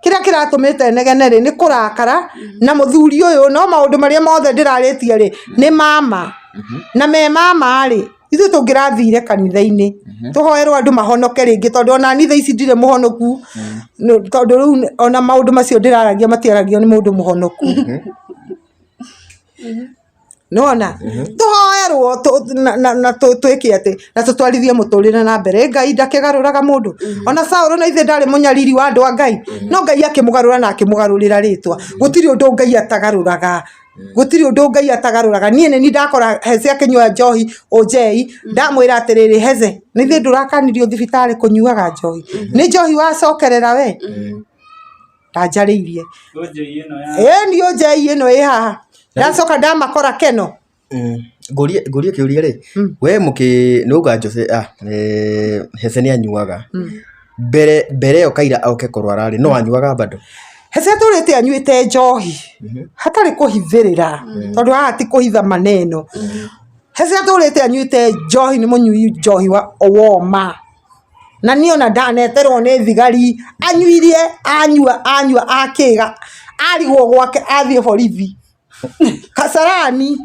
kĩrĩa kĩratũmĩte negene rĩ, nĩ kũrakara na mũthuri ũyũ, no maũndũ marĩa mothe ndĩrarĩtie rĩ, nĩ mama. Na me mama rĩ, ithuĩ tũngĩrathire kanitha-inĩ, tũhoerwo andũ mahonoke rĩngĩ tondũ ona niĩ thaa ici ndirĩ mũhonoku, tondũ rĩu ona maũndũ macio ndĩraragia matiaragio nĩ mũndũ mũhonoku. Nĩwona? Tũhoe Tũgerwo na twĩke atĩ na tũtwarithie mũtũrĩre na mbere. Ngai ndakĩgarũraga mũndũ. Ona Saũlũ na ithe ndarĩ mũnyariri wa andũ a Ngai, no Ngai akĩmũgarũra na akĩmũgarũrĩra rĩtwa. Gũtirĩ ũndũ Ngai atagarũraga. Gũtirĩ ũndũ Ngai atagarũraga. Niĩ nĩ niĩ ndakora Heze akĩnyua njohi ũnjei, ndamwĩra atĩrĩrĩ, Heze, nĩ ithuĩ ndũrakanirio thibitarĩ kũnyuaga njohi? Nĩ njohi wacokerera we? Ndanjarĩirie. Ĩni ũnjei ĩno ĩ haha. Ndacoka ndamakora Keno. Ngũrie ngũrie kĩũria rĩ, we mũkĩ nĩ wauga Jose ah, Heze nĩ anyuaga. Mbere mbere ĩyo Kaira oke kũrwara rĩ, no anyuaga bado? Heze atũrĩte anyuĩte njohi hatarĩ kũhithĩrĩra tondũ haha ti kũhitha maneno. Heze atũrĩte anyuĩte njohi nĩ mũnyui njohi wa woma. Na niĩ ona ndaneterwo nĩ thigari anyuirie anyua anyua akĩga arigwo gwake athiĩ borithi. Kasarani.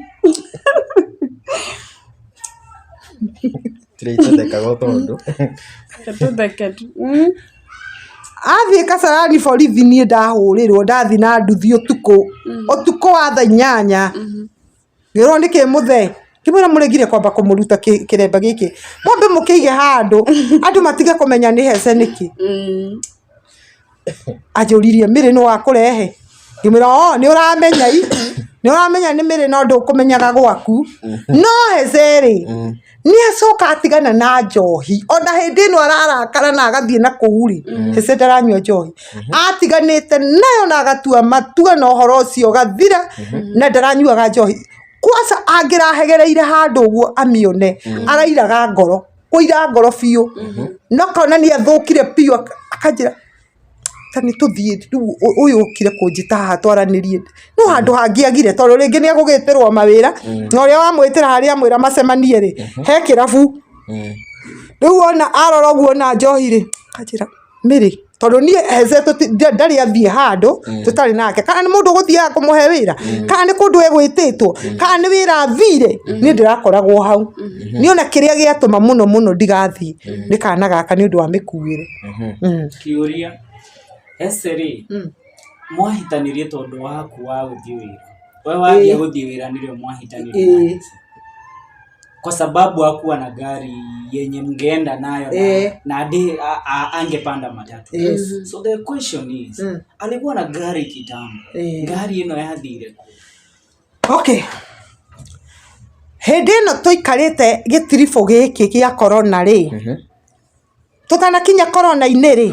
Tũrĩthekaga tondũ. Tũtheke tu. Athiĩ Kasarani borithi niĩ ndahũrĩrwo ndathiĩ na nduthi ũtukũ. Ũtukũ wa thaa 8. Ngĩrwo nĩkĩ mũthee? Ngĩmwĩra mũrĩgire kwamba kũmũruta kĩremba gĩkĩ. Mwambe mũkĩige handũ andũ matige kũmenya nĩ hece nĩkĩ. Anjũririe mĩrĩ nũ wakũrehe? Ngĩmwĩra oo nĩ ũramenya i, nĩ ũramenya nĩ mĩrĩ no ndũkũmenyaga gwaku. No hece rĩ, nĩ acoka atigana na njohi ona hĩndĩ ĩno ararakara na agathiĩ na kũu rĩ, hece ndaranyua njohi. Atiganĩte nayo na agatua matua na ũhoro ũcio ũgathira na ndaranyuaga njohi. Kwanza angĩrahegereire handũ ũguo amĩone, arairaga ngoro. Kũira ngoro biũ no akona nĩ athũkire biũ akanjĩra ta nĩ tũthiĩ rĩu ũyũ ũkire kũnjĩta haha twaranĩrie no handũ hangĩagire tondũ rĩngĩ nĩ egũgĩtĩrwo mawĩra na ũrĩa wamwĩtĩra harĩa amwĩra macemanie rĩ he kĩrabu rĩu ona arora ũguo ona njohi rĩ akanjĩra Mary tondũ niĩ Heze ndarĩ athiĩ handũ tũtarĩ nake kana nĩ mũndũ ũgũthiaga kũmũhe wĩra kana nĩ kũndũ egwĩtĩtwo kana nĩ wĩra athire niĩ ndĩrakoragwo hau niĩ ona kĩrĩa gĩatũma mũno mũno ndigathiĩ nĩ kana gaka nĩ ũndũ wa mĩkuĩre. Kĩũria, Heze rĩ, mwahĩtanirie tondũ waku wa gũthiĩ wĩra? We wambia gũthiĩ wĩra nĩrĩo mwahĩtanirie na Heze? Kwa sababu hakuwa na gari yenye mngeenda nayo na, na adi, angepanda matatu. So the question is, alikuwa na gari kitambo. Gari ĩno yathire kũ? Okay. Hĩndĩ ĩno tũikarĩte gĩtiribũ gĩkĩ gĩa corona rĩ, Tũtanakinya korona-inĩ rĩ,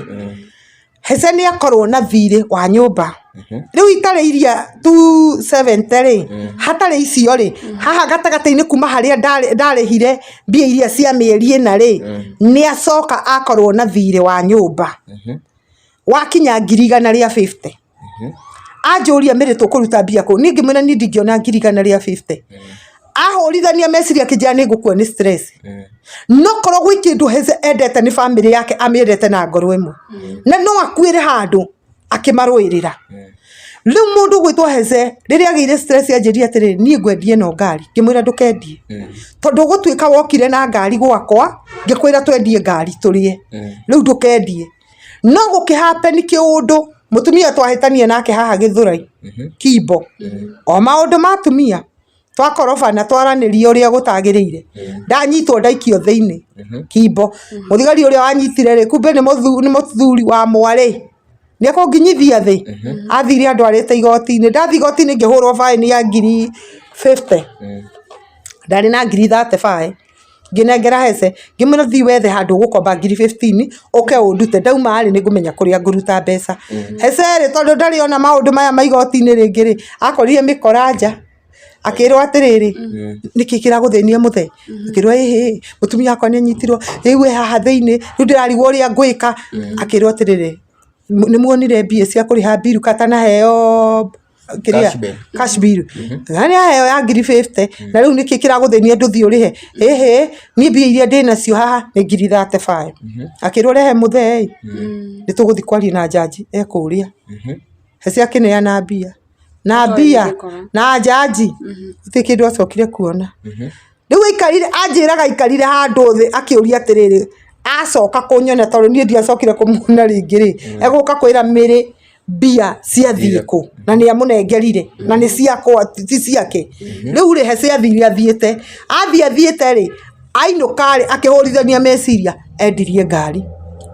Hece nĩ akorwo na thirĩ wa nyũmba. Rĩu itarĩ iria 270 rĩ, hatarĩ icio rĩ, haha gatagatĩ-inĩ kuma harĩa ndarĩhire mbia iria cia mĩeri ĩna rĩ, nĩ acoka akorwo na thirĩ wa nyũmba wakinya 150,000. Anjũria Mary tũkũruta mbia kũ? Niĩ ngĩmwĩra niĩ ndingĩona 150,000. Ahũrithania meciria akĩnjĩra nĩ ngũkua nĩ stress. No korwo gwĩ kĩndũ Heze endete nĩ bamĩrĩ yake amĩendete na ngoro ĩmwe. Na no akuĩre handũ akĩmarũĩrĩra. Rĩu mũndũ ũgwĩtwo Heze rĩrĩa agĩire stress anjĩrire atĩrĩrĩ niĩ ngwendia ĩno ngari. Ngĩmwĩra ndũkendie. Tondũ ũgũtuĩka wokire na ngari gwakwa ngĩkwĩra twendie ngari tũrĩe. Rĩu ndũkendie. No gũkĩ happen kĩũndũ mũtumia twahĩtania nake haha Gĩthũrai Kimbo, o maũndũ ma atumia twakorobana twaranĩria ũrĩa gũtagĩrĩire, ndanyitwo ndaikio thĩinĩ Kimbo, mũthigari ũrĩa wanyitire rĩ kumbe nĩ mũthuri wa mwarĩ, nĩ ekũnginyithia thĩ, athire andwarĩte igoti-inĩ, ndathiĩ igoti-inĩ ngĩhũrwo baĩni ya 50,000, ndarĩ na 35,000. Ngĩnengera Hece, ngĩmwĩra thiĩ wethe handũ ũgũkomba 15,000 ũke ũndute, ndauma rĩ nĩ ngũmenya kũrĩa ngũruta mbeca. Hece rĩ tondũ ndarĩ ona maũndũ maya ma igoti-inĩ rĩngĩ rĩ, akorire mĩkora nja, akĩrwo atĩrĩrĩ, nĩkĩ kĩragũthĩnia mũthee? Akĩrwo ĩhĩ, mũtumia wakwa nĩ anyitirwo, rĩu e haha thĩiniĩ, rĩu ndĩrarigwo ũrĩa ngwĩka. Akĩrwo atĩrĩrĩ, nĩ muonire mbia cia kũrĩha mbiru katanaheo kĩrĩa Cash bill. cash bill na nĩ aheo ya 50,000 na rĩu nĩkĩ kĩragũthĩnia ndũthiĩ ũrĩhe ĩhĩ niĩ mbia iria ndĩ nacio haha nĩ 35,000 akĩrwo rehe mũthee ĩ nĩ tũgũthiĩ kwaria na njanji ekũrĩa Hece akĩneana mbia na mbia mĩkora. na njanji gũtirĩ kĩndũ acokire kuona rĩu aikarire anjĩraga aikarire handũ thĩ akĩũria atĩrĩrĩ acoka kũnyona tondũ niĩ ndiacokire kũmuona rĩngĩ rĩ egũka kwĩra Mary Mbia ciathiĩ kũ? Na nĩ amũnengerire na nĩ ciakwa, ti ciake. Rĩu rĩ, he ciathire athiĩte, athiĩ athiĩte rĩ, ainũka rĩ, akĩhũrithania meciria, endirie ngari.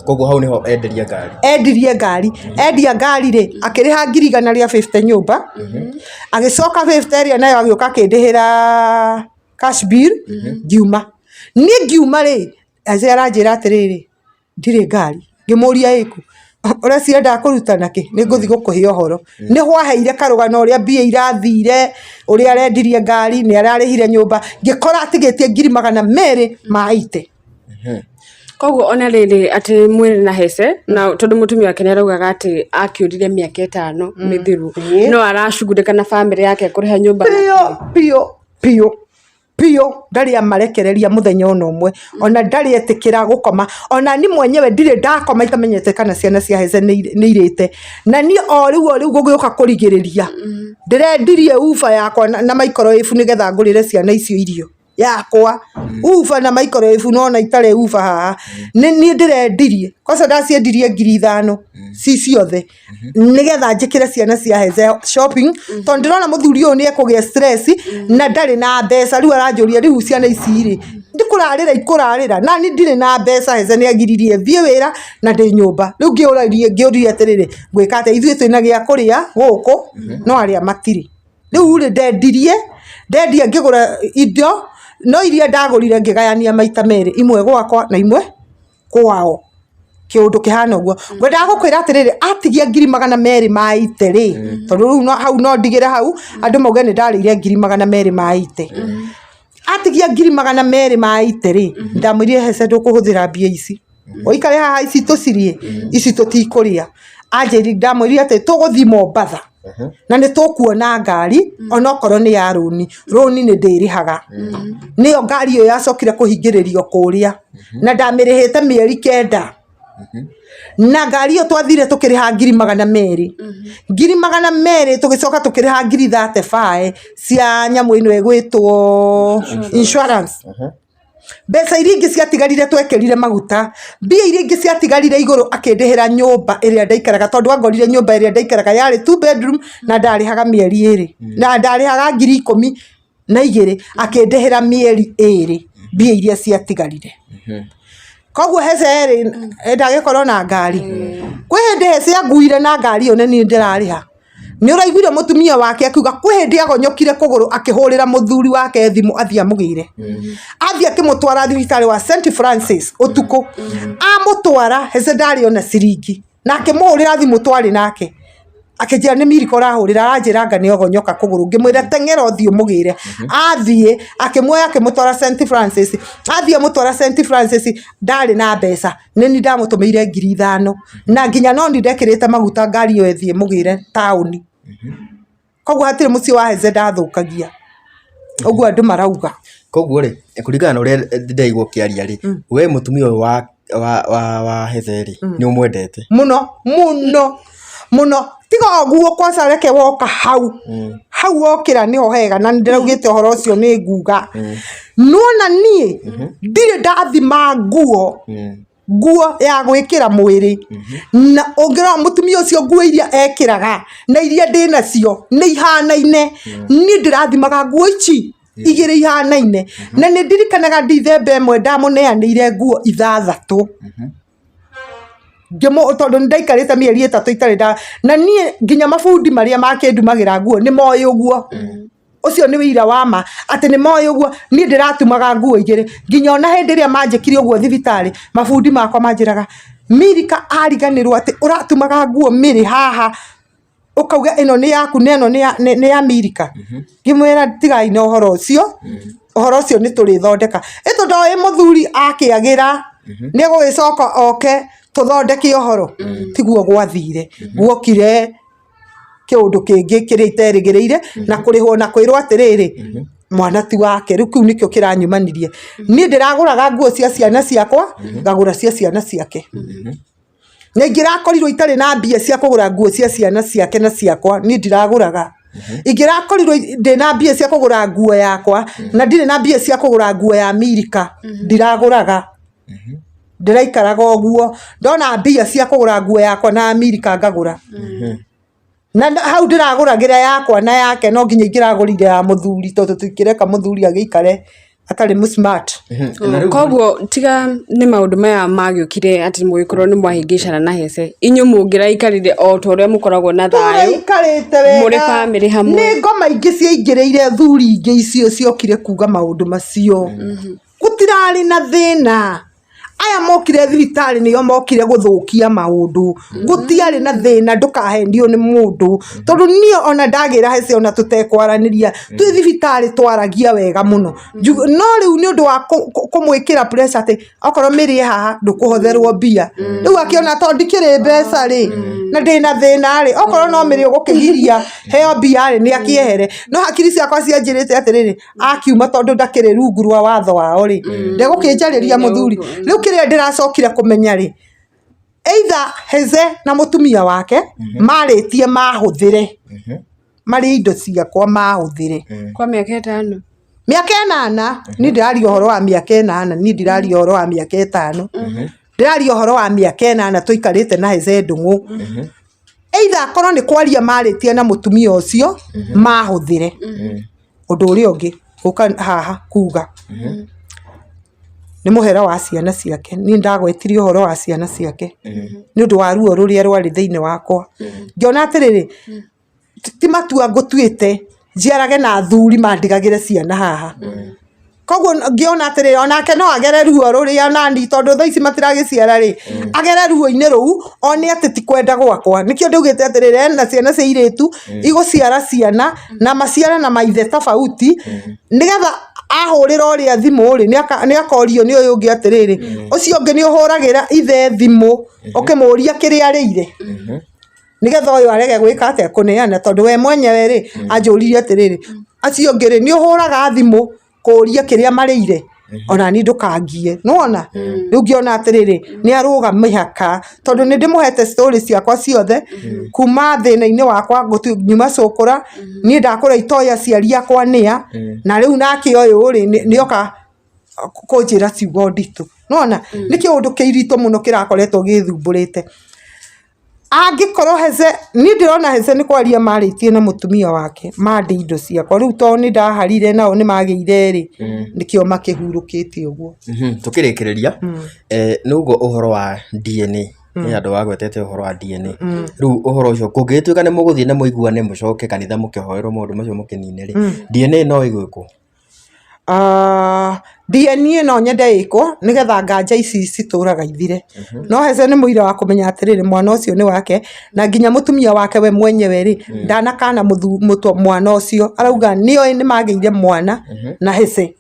Koguo hau niho enderia ngari. Endirie ngari, endia ngari rĩ, akĩrĩha 150,000 nyũmba, agĩcoka 50 ĩrĩa nayo agĩũka akĩndĩhĩra cash bill, ngiuma. Niĩ ngiuma rĩ, Hezee aranjĩra atĩrĩrĩ, ndirĩ ngari, ngĩmũria ĩkũ, ũreciria ndakũruta nakĩ, nĩ ngũthiĩ gũkũhe ũhoro. Nĩ hwaheire karũgano ũrĩa mbia irathire, ũrĩa arendirie ngari, nĩ ararĩhire nyũmba, ngĩkora atigĩtie 280,000. Koguo ona rĩrĩ atĩ mwĩrĩ na hece na tondũ mũtumia wake nĩ araugaga atĩ akĩũrire mĩaka 5 mĩthiru no aracugurĩka na bamĩrĩ yake kũrĩha nyũmba na Biũ biũ biũ biũ, ndarĩ amarekereria mũthenya ona ũmwe, ona ndarĩ etĩkĩra gũkoma, ona niĩ mwenyewe ndirĩ ndakoma itamenyete kana ciana cia hece nĩ irĩte, na niĩ o rĩu o rĩu gũgĩũka kũrigĩrĩria, ndĩrendirie uba yakwa na microwave nĩgetha ngũrĩre ciana icio irio. Yakwa uba na microwave nona itarĩ uba haha, nĩ niĩ ndĩrendirie, kwanza ndaciendirie 5,000 ci ciothe, nĩgetha njĩkĩre ciana cia Heze shopping, tondũ ndĩrona mũthuri ũyũ nĩ ekũgĩa stress na ndarĩ na mbeca, rĩu aranjũria rĩu ciana ici rĩ, nĩ kũrarĩra ikũrarĩra, na niĩ ndirĩ na mbeca Heze nĩ agiririe thiĩ wĩra na ndĩ nyũmba, rĩu ngĩũria atĩrĩrĩ, ngwĩka atĩa, ithuĩ twĩna gĩa kũrĩa gũkũ no arĩa matirĩ. Rĩu rĩ, ndendirie, ndendia ngĩgũra indo, no iria ndagũrire ngĩgayania maita merĩ, imwe gwakwa na imwe kwao, kĩũndũ kĩhana ũguo. Ngwendaga gũkwĩra atĩrĩrĩ, atigia 280,000 rĩ, tondũ rĩu hau no ndigĩre hau, andũ mauge nĩ ndarĩire 280,000. Atigia 280,000 rĩ, ndamwĩrire hece ndũkũhũthĩra mbia ici. Ũikare haha ici tũcirĩe, ici tũtikũrĩa. Anjĩrire, ndamwĩrire atĩ tũgũthiĩ Mombatha na nĩ tũkuona ngari onokorwo nĩ ya rũni, rũni nĩ ndĩrĩhaga. Nĩyo ngari ĩyo yacokire kũhingĩrĩrio kũrĩa na ndamĩrĩhĩte mĩeri 9. Na ngari ĩyo twathire tũkĩrĩha 200,000. 200,000 tũgĩcoka tũkĩrĩha 35,000 cia nyamũ ĩno ĩgwĩtwo insurance. Mbeca iria ingĩ ciatigarire twekĩrire maguta, mbia iria ingĩ ciatigarire igũrũ akĩndĩhĩra nyũmba ĩrĩa ndaikaraga tondũ angorire nyũmba ĩrĩa ndaikaraga yarĩ two bedroom na ndarĩhaga mĩeri ĩrĩ, na ndarĩhaga 12,000 akĩndĩhĩra mĩeri ĩrĩ mbia iria ciatigarire. Koguo Hece rĩ, ndagĩkorwo na ngari. Kwĩ hĩndĩ Hece anguire na ngari ĩyo nĩ niĩ ndĩrarĩha. Nĩ ũraiguire mũtumia wake akiuga kwĩ hĩndĩ agonyokire kũgũrũ akĩhũrĩra mũthuri wake thimũ athiĩ amũgĩre. Athiĩ akĩmũtwara thibitarĩ wa St Francis ũtukũ. Amũtwara Hece ndarĩ ona ciringi. Na akĩmũhũrĩra thimũ twarĩ nake. Akĩnjĩra nĩ Milika ũrahũrĩra, aranjĩra anga nĩ ogonyoka kũgũrũ. Ngĩmwĩra teng'era ũthiĩ ũmũgĩre. Athiĩ akĩmuoya akĩmũtwara St Francis. Athiĩ amũtwara St Francis ndarĩ na mbeca. Nĩ niĩ ndamũtũmĩire 5,000. Na nginya no niĩ ndekĩrĩte maguta ngari ĩyo ĩthiĩ ĩmũgĩre taũni. Koguo hatirĩ mũciĩ wa Heze ndathũkagia. Ũguo andũ marauga. Koguo rĩ, kũringana na ũrĩa ndĩraigua ũkĩaria rĩ, we mũtumia ũyũ wa Heze rĩ, nĩ ũmwendete? Mũno, mũno, mũno. Tiga ũguo kwanza reke woka hau. Hau wokĩra nĩho hega na nĩndĩraugĩte ũhoro ũcio nĩ nguga. Nĩwona niĩ ndirĩ ndathima nguo nguo ya gwĩkĩra mwĩrĩ na ũngĩrora mũtumia ũcio nguo iria ekĩraga na iria ndĩnacio nĩ ihanaine. Niĩ ndĩrathimaga nguo ici igĩrĩ ihanaine na nĩ ndirikanaga ndithemba ĩmwe ndamũneanĩire nguo ithathatũ. Tondũ nĩ ndaikarĩte mĩeri 3 itarĩ nda, na niĩ nginya mabundi marĩa makĩndumagĩra nguo nĩ moĩ ũguo. Ũcio nĩ ũira wa ma atĩ nĩ moĩ ũguo, niĩ ndĩratumaga nguo igĩrĩ. Nginya ona hĩndĩ ĩrĩa manjĩkire ũguo thibitarĩ, mabundi makwa manjĩraga, Milika ariganĩrwo atĩ ũratumaga nguo mĩrĩ haha, ũkauga ĩno nĩ yaku na ĩno nĩ ya Milika. Ngĩmwĩra tigai na ũhoro ũcio, ũhoro ũcio nĩ tũrĩthondeka. Ĩ tondũ ndoĩ mũthuri akĩagĩra nĩ egũgĩcoka oke tũthondeke ũhoro. Tiguo gwathire, guokire kĩũndũ kĩngĩ kĩrĩa iterĩgĩrĩire na kũrĩhwo na kwĩrwo atĩrĩrĩ, mwana ti wake. Rĩu kĩu nĩkĩo kĩranyumanirie. Niĩ ndĩragũraga nguo cia ciana ciakwa, ngagũra cia ciana ciake. Na ingĩrakorirwo itarĩ na mbia cia kũgũra nguo cia ciana ciake na ciakwa, niĩ ndiragũraga. Ingĩrakorirwo ndĩna mbia cia kũgũra nguo yakwa, na ndirĩ na mbia cia kũgũra nguo ya Milika, ndiragũraga. Ndĩraikaraga ũguo, ndona mbia cia kũgũra nguo yakwa na Amerika ngagũra. Na hau ndĩragũragĩra yakwa na yake, no nginya ingĩragũrire ya mũthuri, tondũ tũtingĩreka mũthuri agĩikare atarĩ mũ smart. Koguo tiga nĩ maũndũ maya magĩũkire atĩ mũgĩkorwo nĩ mwahĩngĩcana na Hece, inyuĩ mũngĩraikarire o ta ũrĩa mũkoragwo na thayũ? Tũraikarĩte wega. Mũrĩ bamĩrĩ hamwe. Nĩ ngoma ingĩ ciaingĩrĩire, thuri ingĩ icio ciokire kuga maũndũ macio. Gũtirarĩ na thĩna. Aya mokire thibitarĩ nĩo mokire gũthũkia maũndũ. Gũtiarĩ na thĩna, ndũkahenio nĩ mũndũ. Tondũ niĩ ona ndagĩra Hece ona tũtekwaranĩria, twĩ thibitarĩ twaragia wega mũno. No rĩu nĩ ũndũ wa kũmwĩkĩra pressure atĩ okorwo mĩrĩe haha ndũkũhotherwo mbia. Rĩu akĩona tondũ ndikĩrĩ mbeca rĩ, na ndĩna thĩna rĩ, okorwo no mĩrĩ ũgũkĩgiria heo mbia rĩ, nĩ akĩehere. No hakiri ciakwa cianjĩrĩte atĩrĩrĩ, akiuma tondũ ndakĩrĩ rungu rwa watho wao rĩ, ndegũkĩnjarĩria mũthuri. Rĩu kĩrĩa ndĩracokire kũmenya rĩ, either Heze na mũtumia wake marĩtie mahũthĩre marĩ indo ciakwa mahũthĩre. Kwa mĩaka 5. Mĩaka 8. Niĩ ndĩraria ũhoro wa mĩaka 8, niĩ ndiraria ũhoro wa mĩaka 5. Ndĩraria ũhoro wa mĩaka 8 tũikarĩte na Heze Ndũng'ũ. Either akorwo nĩ kwaria marĩtie na mũtumia ũcio mahũthĩre. Ũndũ ũrĩa ũngĩ gũka haha kuga nĩ mũhera wa ciana ciake. Niĩ ndagwetirie ũhoro wa ciana ciake nĩ ũndũ wa ruo rũrĩa rwarĩ thĩinĩ wakwa. Ngĩona atĩrĩrĩ, ti matua ngũtuĩte njiarage na athuri mandigagĩre ciana haha. Koguo ngĩona atĩrĩrĩ, onake no agere ruo rũrĩa nani, tondũ thaa ici matiragĩciara rĩ, agere ruo-inĩ rũu one atĩ ti kwenda gwakwa. Nĩkĩo ndaugĩte atĩrĩrĩ, ena ciana cia airĩtu igũciara ciana na maciare na maithe tofauti, nĩgetha ahũrĩra ũrĩa thimũ rĩ, nĩ akorio nĩ ũyũ ũngĩ atĩrĩrĩ, ũcio ũngĩ nĩ ũhũragĩra ithe thimũ ũkĩmũria kĩrĩa arĩire, nĩgetha ũyũ arege gwĩka atĩa, kũneana. Tondũ we mwenyewe rĩ, anjũririe atĩrĩrĩ, acio ũngĩ rĩ, nĩ ũhũraga thimũ kũria kĩrĩa marĩire? Ona niĩ ndũkangie. Nĩwona rĩu ngĩona atĩrĩrĩ, nĩ arũga mĩhaka, tondũ nĩ ndĩmũhete story ciakwa ciothe kuma thĩna-inĩ wakwa nyuma cũkũra. Niĩ ndakũra itoĩ aciari akwa nĩa, na rĩu nake ũyũ rĩ, nĩoka kũnjĩra ciugo nditũ. Nĩwona nĩ kĩũndũ kĩritũ mũno kĩrakoretwo gĩthumbũrĩte. Angĩkorwo Heze, niĩ ndĩrona Heze nĩ kwaria marĩtie na mũtumia wake mande indo ciakwa. Rĩu tondũ nĩ ndaharire nao nĩ magĩire rĩ, nĩkĩo makĩhurũkĩte ũguo. Tũkĩrĩkĩrĩria, nĩ ũguo ũhoro wa DNA, nĩ andũ wagwetete ũhoro wa DNA. Rĩu ũhoro ũcio kũngĩgĩtuĩka nĩ mũgũthiĩ na mũiguane, mũcoke kanitha mũkĩhoerwo maũndũ macio mũkĩnine rĩ, DNA no ĩgwĩkwo? DNA no nyende ĩkwo nĩgetha nganja ici citũraga ithire. No Heze nĩ mũira wa kũmenya atĩrĩrĩ, mwana ũcio nĩ wake, na nginya mũtumia wake we mwenyewe rĩ, ndanakana mwana ũcio. Arauga nĩoĩ nĩ magĩire mwana na Heze,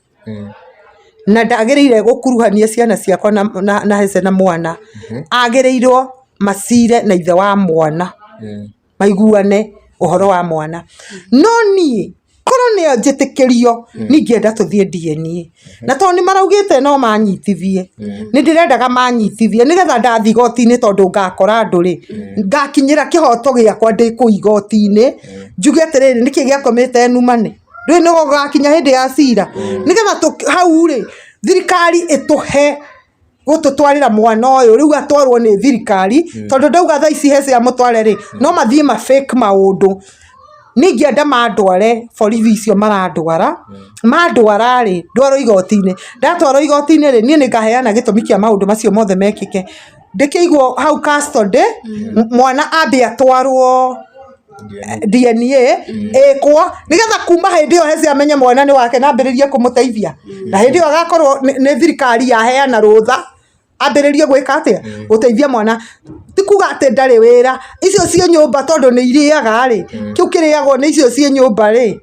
na ndagĩrĩire gũkuruhania ciana ciakwa na Heze na mwana. Agĩrĩirwo macire na ithe wa mwana, maiguane ũhoro wa mwana. No niĩ korwo nĩo njĩtĩkĩrio, niĩ ingĩenda tũthiĩ DNA. Na tondũ nĩ maraugĩte no manyitithie, nĩ ndĩrendaga manyitithie nĩgetha ndathiĩ igoti-inĩ, tondũ ngakora andũ rĩ, ngakinyĩra kĩhoto gĩakwa ndĩ kũu igoti-inĩ, njuge atĩrĩrĩ, nĩkĩ gĩatũmĩte numane? Ndũĩ nĩ gũgakinya hĩndĩ ya cira, nĩgetha hau rĩ, thirikari ĩtũhe gũtũtwarĩra mwana ũyũ. Rĩu atwarwo nĩ thirikari, tondũ ndauga thaa ici Hece amũtware rĩ, no mathiĩ ma fake maũndũ. Niĩ ingĩenda mandware borithi icio marandwara, mandwara rĩ, ndwarwo igoti-inĩ. Ndatwarwo igoti-inĩ rĩ, niĩ nĩ ngaheana gĩtũmi kĩa maũndũ macio mothe mekĩke. Ndĩkĩigwo hau custody, mwana ambe atwarwo DNA ĩkwo, nĩgetha kuma hĩndĩ ĩyo Hece amenye mwana nĩ wake na ambĩrĩrie kũmũteithia. Na hĩndĩ ĩyo agakorwo nĩ thirikari yaheana rũtha ambĩrĩrie gwĩka atĩa, gũteithia mwana. Ti kuga atĩ ndarĩ wĩra, icio ciĩ nyũmba tondũ nĩ irĩaga rĩ, kĩu kĩrĩagwo nĩ icio ciĩ nyũmba rĩ,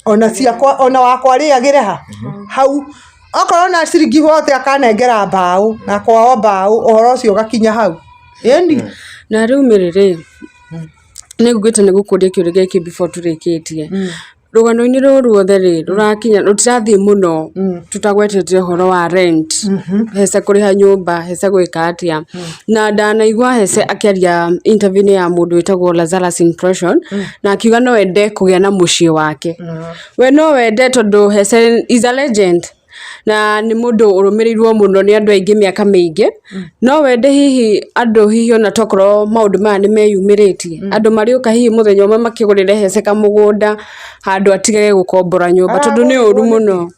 ona ciakwa, ona wakwa arĩagĩre ha hau. Okorwo na ciringi bote akanengera mbaũ na kwao mbaũ, ũhoro ũcio ũgakinya hau, ĩni. Na rĩu Mary rĩ, nĩ ngugĩte nĩ gũkũria kĩũria gĩkĩ before tũrĩkĩtie. Rũgano-inĩ rũrũ ruothe rĩ, rũrakinya rũtirathiĩ mũno tũtagwetete ũhoro wa rent, Hece kũrĩha nyũmba, Hece gwĩka atĩa. Na ndanaigua Hece akĩaria interview-inĩ ya mũndũ wĩtagwo Lazarus Impression, na akiuga no ende kũgĩa na mũciĩ wake. We no wende, tondũ Hece is a legend. Na nĩ mũndũ ũrũmĩrĩirwo mũno nĩ andũ aingĩ mĩaka mĩingĩ. No wende hihi andũ hihi ona tokorwo maũndũ maya nĩ meyumĩrĩtie, andũ marĩũka hihi mũthenya ũmwe makĩgũrĩre Hece kamũgũnda handũ atigage gũkombora nyũmba tondũ nĩ ũru mũno.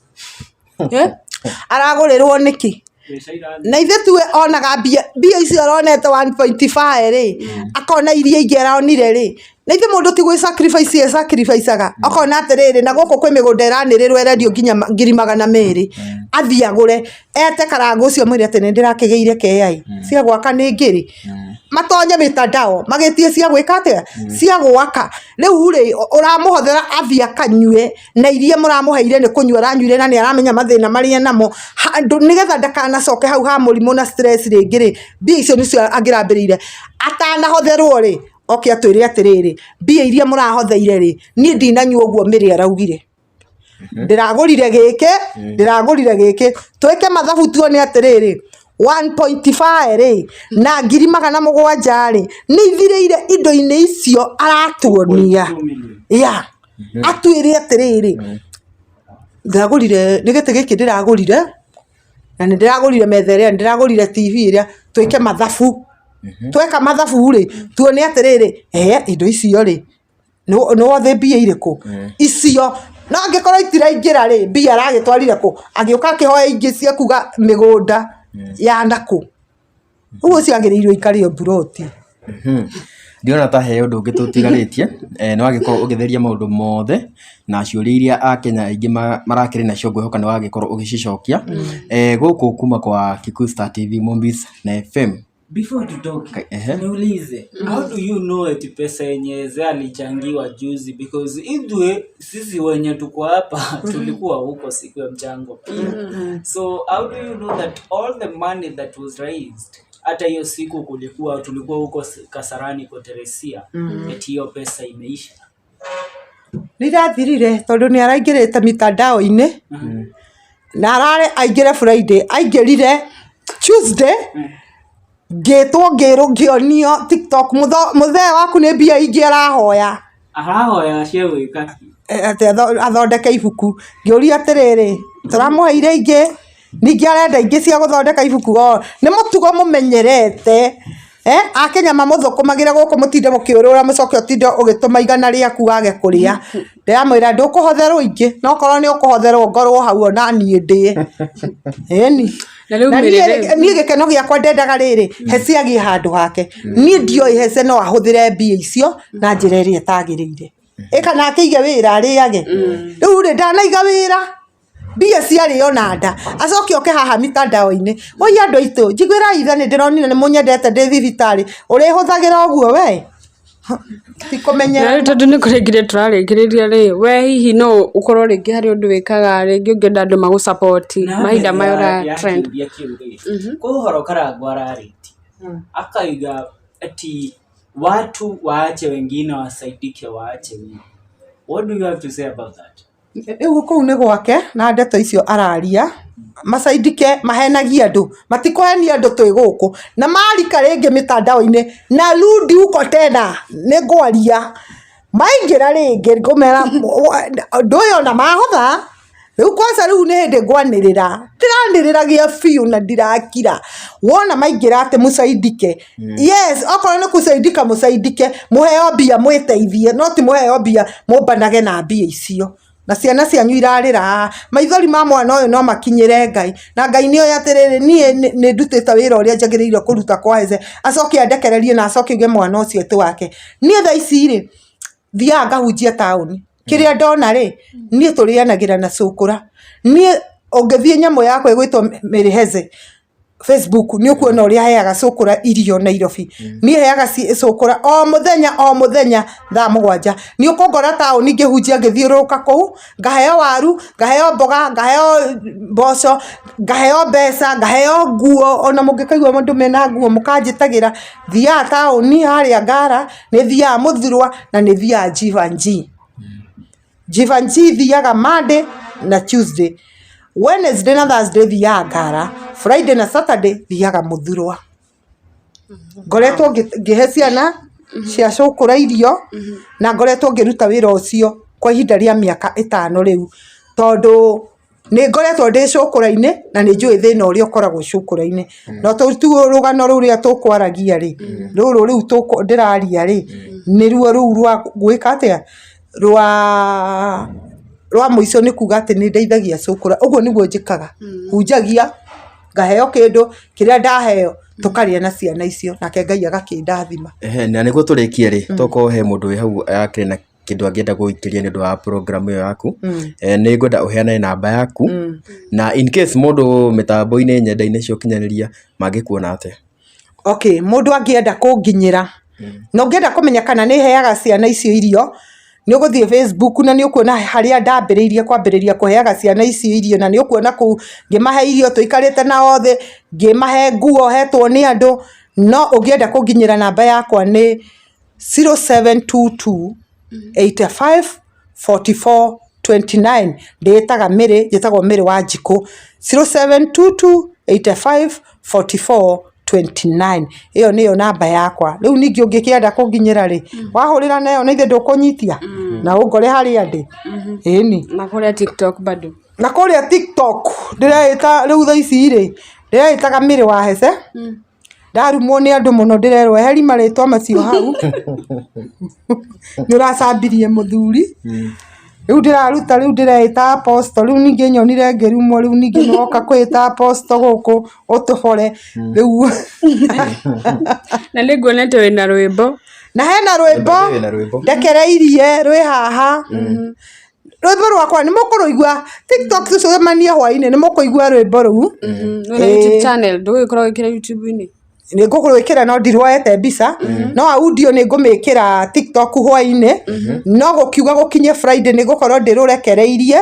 Eh? Aragũrĩrwo nĩkĩ? Mbeca irathiĩ. Na ithe tuwe onaga mbia mbia icio aronete 1.5 rĩ, akona iria ingĩ aronire rĩ, na ithe mũndũ ti gwĩ sacrifice e sacrifice-aga, akona atĩrĩrĩ, na gũkũ kwĩ mĩgũnda ĩranĩrĩrwo ĩrendio nginya 200,000, athiĩ agũre, ete karangũ ũcio amwĩre atĩ nĩ ndĩrakĩgĩire kea ĩ, cia gwaka nĩ ngĩrĩ, matonye mitandao magĩtie cia gwĩka atĩa, cia gwaka. Rĩu rĩ, ũramũhothera athiĩ akanyue na iria mũramũheire nĩ kũnyua aranyuire na nĩ aramenya mathĩna marĩa enamo, handũ nĩgetha ndakanacoke hau ha mũrimũ na stress rĩngĩ rĩ, mbia icio nĩcio angĩrambĩrĩire. Atanahotherwo rĩ, oke atwĩre atĩrĩrĩ, mbia iria mũrahotheire rĩ, niĩ ndinanyua ũguo Mary araugire. Ndĩragũrire gĩkĩ, ndĩragũrire gĩkĩ. Twĩke mathabu tuone atĩrĩrĩ, 1.5 rĩ, na 700,000 rĩ, nĩ ithirĩire indo-inĩ icio aratuonia. 2 million. Yeah. Atwĩre atĩrĩrĩ, ndĩragũrire, nĩ gĩtĩ gĩkĩ ndĩragũrire, na nĩ ndĩragũrire metha ĩrĩa, nĩ ndĩragũrire TV ĩrĩa, twĩke mathabu. Tweka mathabu rĩ, tuone atĩrĩrĩ, indo icio rĩ, nĩ wothe mbia irĩkũ? Icio. No angĩkorwo itiraingĩra rĩ, mbia aragĩtwarire kũ? Agĩũka akĩhoya ingĩ cia kuga mĩgũnda ya nakũ. Ũguo ũcio agĩrĩirwo aikare o mburoti. Ndiona ta he ũndũ ũngĩ tũtigarĩtie, nĩ wagĩkorwo ũgĩtheria maũndũ mothe na ciũria iria akenya aingĩ marakĩrĩ nacio ngwĩhoka nĩ wagĩkorwo ũgĩcicokia. Gũkũ kuma kwa Kikuyu Star TV, Mombis na FM. Before tutoke, Ehe. niulize, how do you know eti pesa yenye Eze alichangiwa juzi? Because idwe sisi wenye tuko hapa tulikuwa huko siku ya mchango pia. So how do you know that all the money that was raised, hata hiyo siku kulikuwa tulikuwa huko Kasarani kwa Teresia, eti hiyo pesa imeisha? Nĩ irathirire tondũ nĩ araingĩrĩte mitandao-inĩ na ararĩ aingĩre Friday, aingĩrire Tuesday, ngĩtwo ngĩrwo ngĩonio TikTok mũthee waku nĩ mbia ingĩ arahoya. Arahoya cia gwĩka kĩ? Atĩ athondeke ibuku. Ngĩũria atĩrĩrĩ, tũramũheire ingĩ, ningĩ arenda ingĩ cia gũthondeka ibuku o nĩ mũtugo mũmenyerete. Akenya mamũthũkũmagĩre gũkũ mũtinde mũkĩũrũra mũcoke ũtinde ũgĩtũma 100 rĩaku wage kũrĩa. Ndĩramwĩra ndũkũhotherwo ingĩ, no korwo nĩ ũkũhotherwo ngorwo hau ona niĩ ndĩe. Ĩni. Na rĩu Na Mary niĩ rĩ- niĩ gĩkeno gĩakwa ndendaga rĩrĩ, Hece agĩe handũ hake. Niĩ ndioĩ Hece no ahũthĩre mbia icio na njĩra ĩrĩa ĩtagĩrĩire. Ĩ kana akĩige wĩra arĩage. Rĩu rĩ, ndanaiga wĩra, mbia ciarĩo na nda, acoke oke haha mitandao-inĩ, oi andũ aitũ, njiguĩrai tha nĩ ndĩronire nĩ mũnyendete ndĩ thibitarĩ, ũrĩhũthagĩra ũguo we? Ti Na kũmenyera. rĩu tondũ nĩ kũrĩkĩrĩria tũrarĩkĩrĩria rĩ, we hihi no ũkorwo rĩngĩ harĩ ũndũ wĩkaga rĩngĩ ũngĩenda andũ magũ support Na mahinda mbere maya ya ũra ya trend. kĩũria kĩu rĩ, kwĩ ũhoro Karangũ ararĩtie, akauga ati watu waache wengine wasaidike, waache mimi. What do you have to say about that? Rĩu kũu nĩ gwake na ndeto icio araria, macaindike mahenagie andũ, matikũhenia andũ twĩ gũkũ, na marika rĩngĩ mitandao-inĩ na rudi huko tena nĩ ngwaria, maingĩra rĩngĩ ngũmera ũndũ ũyũ ona mahotha, rĩu kwanza rĩu nĩ hĩndĩ ngwanĩrĩra, ndĩranĩrĩra gĩa biũ na ndirakira, wona maingĩra atĩ mũcaindike, yes okorwo nĩ kũcaindika mũcaindike, mũheo mbia mwĩteithie, no ti mũheo mbia mũmbanage na mbia icio. Na ciana cianyu irarĩra haha, maithori ma mwana ũyũ no makinyĩre Ngai, na Ngai nĩ oĩ atĩrĩrĩ, niĩ nĩ ndutĩte wĩra ũrĩa njagĩrĩire kũruta kwa Heze, acoke andekererie na acoke auge mwana ũcio ti wake. Niĩ thaa ici rĩ, thiaga ngahunjia taũni, kĩrĩa ndona rĩ, niĩ tũrĩanagĩra na cũkũra. Niĩ ũngĩthiĩ nyamũ yakwa ĩgwĩtwo Mary Heze Facebook nĩ ũkuona ũrĩa heaga cũkũra irio Nairobi. Niĩ heaga cũkũra o mũthenya o mũthenya thaa 7. Nĩ ũkũngora taũni ngĩhunjia ngĩthiũrũrũka kũu, ngaheo waru, ngaheo mboga, ngaheo mboco, ngaheo mbeca, ngaheo nguo, ona mũngĩkaigua andũ mena nguo mũkanjĩtagĩra. Thiaga taũni harĩa Ngara, nĩ thiaga Mũthurwa na nĩ thiaga Jeevanjee. Jeevanjee thiaga Monday na Tuesday. Wednesday na Thursday thiaga Ngara, Friday na Saturday thiaga Mũthurwa. Ngoretwo ngĩhe ciana cia cũkũra irio na ngoretwo ngĩruta wĩra ũcio kwa ihinda rĩa mĩaka 5 rĩu, tondũ Nĩ ngoretwo ndĩ cũkũra-inĩ na nĩ njũĩ thĩna ũrĩa ũkoragwo cũkũra-inĩ. No tu rũgano rũrĩa tũkwaragia rĩ, rũrũ rĩu ndĩraria rĩ, nĩruo rũu rwa gwĩka atĩa, rwa mũico nĩ kuga atĩ nĩ ndeithagia cũkũra. Ũguo nĩguo njĩkaga, hunjagia, ngaheo kĩndũ, kĩrĩa ndaheo tũkarĩa na ciana icio, nake Ngai agakĩndathima. Ehe, na nĩguo tũrĩkie rĩ, tokorwo he mũndũ wĩ hau akĩrĩ na kĩndũ angĩenda gũikĩria nĩ ũndũ wa program ĩyo yaku, nĩ ngwenda ũheane namba yaku, na in case mũndũ mĩtambo-inĩ nenda-inĩ cia ũkinyanĩria mangĩkuona atĩa? Okay, mũndũ angĩenda kũnginyĩra, na ũngĩenda kũmenya kana nĩ heaga ciana icio irio, nĩ ũgũthiĩ Facebook na nĩ ũkuona harĩa ndambĩrĩirie kwambĩrĩria kũheaga ciana icio irio, na nĩ ũkuona kũu ngĩmahe irio tũikarĩte nao thĩ, ngĩmahe nguo hetwo nĩ andũ, no ũngĩenda kũnginyĩra namba yakwa nĩ 0722 85 44 29. Ndĩĩtaga Mary, njĩtagwo Mary Wanjikũ. 0722 85 44 29. Ĩyo nĩyo namba yakwa. Rĩu ningĩ ũngĩkĩenda kũnginyĩra rĩ, wahũrĩra nayo na ithe ndũkũnyitia na ũngore harĩa ndĩ. Ĩni. Na kũrĩa TikTok bado. Na kũrĩa TikTok ndĩreĩta rĩu thaa ici rĩ, ndĩreĩtaga Mary wa Hece. Ndarumwo nĩ andũ mũno ndĩrerwo eheri marĩtwa macio hau. Nĩ ũracambirie mũthuri. Rĩu ndĩraruta rĩu ndĩreĩta apostle, rĩu ningĩ nyonire ngĩrumwo, rĩu ningĩ nĩ woka kwĩĩta apostle gũkũ ũtũbore. Rĩu Na nĩ nguonete wĩna rwĩmbo. Na hena rwĩmbo Wĩna rwĩmbo. ndekereirie rwĩ haha. Rwĩmbo rwakwa nĩ mũkũrũigua TikTok, tũcemanie hwainĩ nĩ mũkũigua rwĩmbo rũu. Wĩna YouTube channel, ndũgũgĩkorwo wĩkĩra YouTube-inĩ? Nĩ ngũrwĩkĩra no ndirwoete mbica, no audio nĩ ngũmĩkĩra TikTok hwainĩ, no gũkiuga gũkinye Friday nĩ ngũkorwo ndĩrũrekereirie.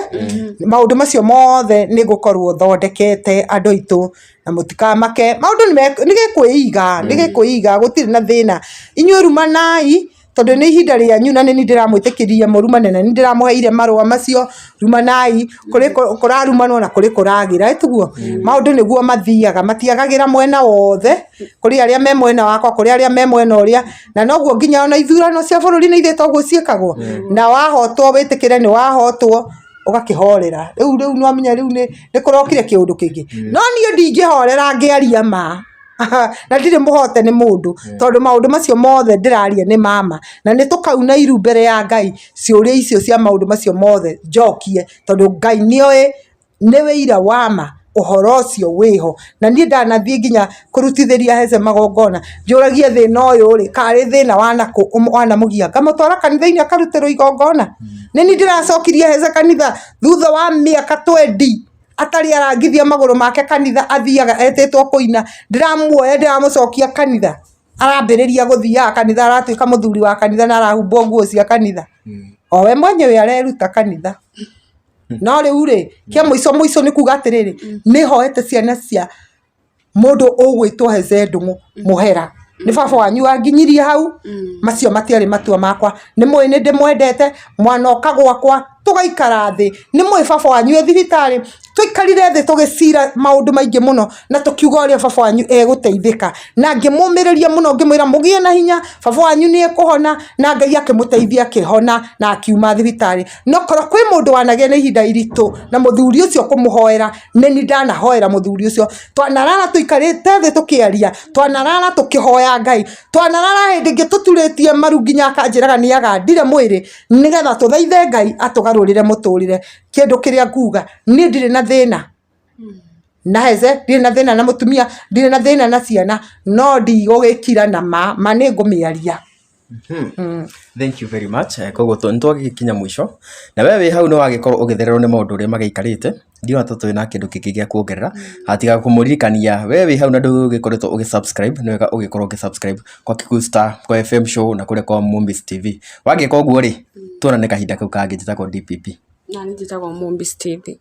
Maũndũ macio mothe nĩ ngũkorwo thondekete, andũ aitũ, na mũtikamake, maũndũ nĩ gĩkwĩiga, nĩ gĩkwĩiga, gũtirĩ na thĩna. Inyuĩ rumanai tondũ nĩ ihinda rĩanyu, na nĩ niĩ ndĩramwĩtĩkĩria mũrumane, na nĩ ndĩramũheire marũa macio. Rumanai, kũrĩ kũrarumanwo na kũrĩ kũragĩra, ĩtiguo maũndũ nĩguo mathiaga, matiagagĩra mwena wothe. Kũrĩ arĩa me mwena wakwa, kũrĩ arĩa me mwena ũrĩa, na noguo nginya ona ithurano cia bũrũri nĩ ithuĩ toguo ciĩkagwo, na wahotwo wĩtĩkĩre nĩ wahotwo, ũgakĩhorera. Rĩu nĩwamenya rĩu nĩ kũrokire kĩũndũ kĩngĩ, no niĩ ndingĩhorera ngĩaria ma, na ndirĩ mũhote nĩ mũndũ, tondũ maũndũ macio mothe ndĩraria nĩ mama, na nĩ tũkauna iru mbere ya Ngai ciũria icio cia maũndũ macio mothe njokie, tondũ Ngai nĩoĩ nĩ wĩira wa ma ũhoro ũcio wĩho. Na niĩ ndanathiĩ nginya kũrutithĩria Heze magongona, njũragie thĩna ũyũ rĩ, karĩ thĩna wanakũ wanamũgia, ngamũtwara kanitha-inĩ akarutĩrwo igongona. Nĩ niĩ ndĩracokirie Heze kanitha thutha wa mĩaka 20 atarĩ arangithia magũrũ make kanitha, athiaga etĩtwo kũina. Ndĩramuoya ndĩramũcokia kanitha, arambĩrĩria gũthiaga kanitha, aratuĩka mũthuri wa kanitha na arahumbwo nguo cia kanitha. O we mwenyewe areruta kanitha. No rĩu rĩ, kĩa mũico mũico nĩ kuga atĩrĩrĩ, nĩ hoete ciana cia mũndũ ũgwĩtwo Heze Ndung'u mũhera. Nĩ baba wanyu wanginyirie hau, macio matiarĩ matua makwa. Nĩ mũĩ nĩ ndĩmwendete, mwanoka gwakwa tũgaikara thĩ. Nĩ mũĩ baba wanyu e thibitarĩ, tũikarire thĩ tũgĩcira maũndũ maingĩ mũno na tũkiuga ũrĩa baba wanyu egũteithĩka. Na ngĩmũmĩrĩria mũno ngĩmwĩra mũgĩe na hinya, baba wanyu nĩ ekũhona, na Ngai akĩmũteithia akĩhona na akiuma thibitarĩ. No korwo kwĩ mũndũ wanagĩa na ihinda iritũ na mũthuri ũcio kũmũhoera, nĩ niĩ ndanahoera mũthuri ũcio. Twanarara tũikarĩte thĩ tũkĩaria, twanarara tũkĩhoya Ngai, twanarara hĩndĩ ĩngĩ tũturĩtie maru nginya akanjĩraga nĩ agandire mwĩrĩ nĩgetha tũthaithe Ngai atũgarũrĩre mũtũrĩre. Kĩndũ kĩrĩa nguga, niĩ ndirĩ na thĩna na Heze, ndirĩ na thĩna na mũtumia, ndirĩ na thĩna na ciana, no ndigũgĩkira na ma, ma nĩ ngũmĩaria. Thank you very much. Koguo nĩ twagĩkinya mũico na we wĩ hau nĩ wagĩkorwo ũgĩthererwo nĩ maũndũ ũrĩa magĩikarĩte. Ndiona ta twĩ na kĩndũ kĩngĩ gĩa kuongerera tiga kũmũririkania we wĩ hau na ndũgĩkoretwo ũgĩ subscribe, nĩ wega ũgĩkorwo ũgĩ subscribe kwa Kikuyu Star, kwa FM Show na kũrĩa kwa Mumbis TV. Wagĩka ũguo rĩ, tuonane kahinda kau kangĩ. Njĩtagwo DPP. Na niĩ njĩtagwo Mumbis TV.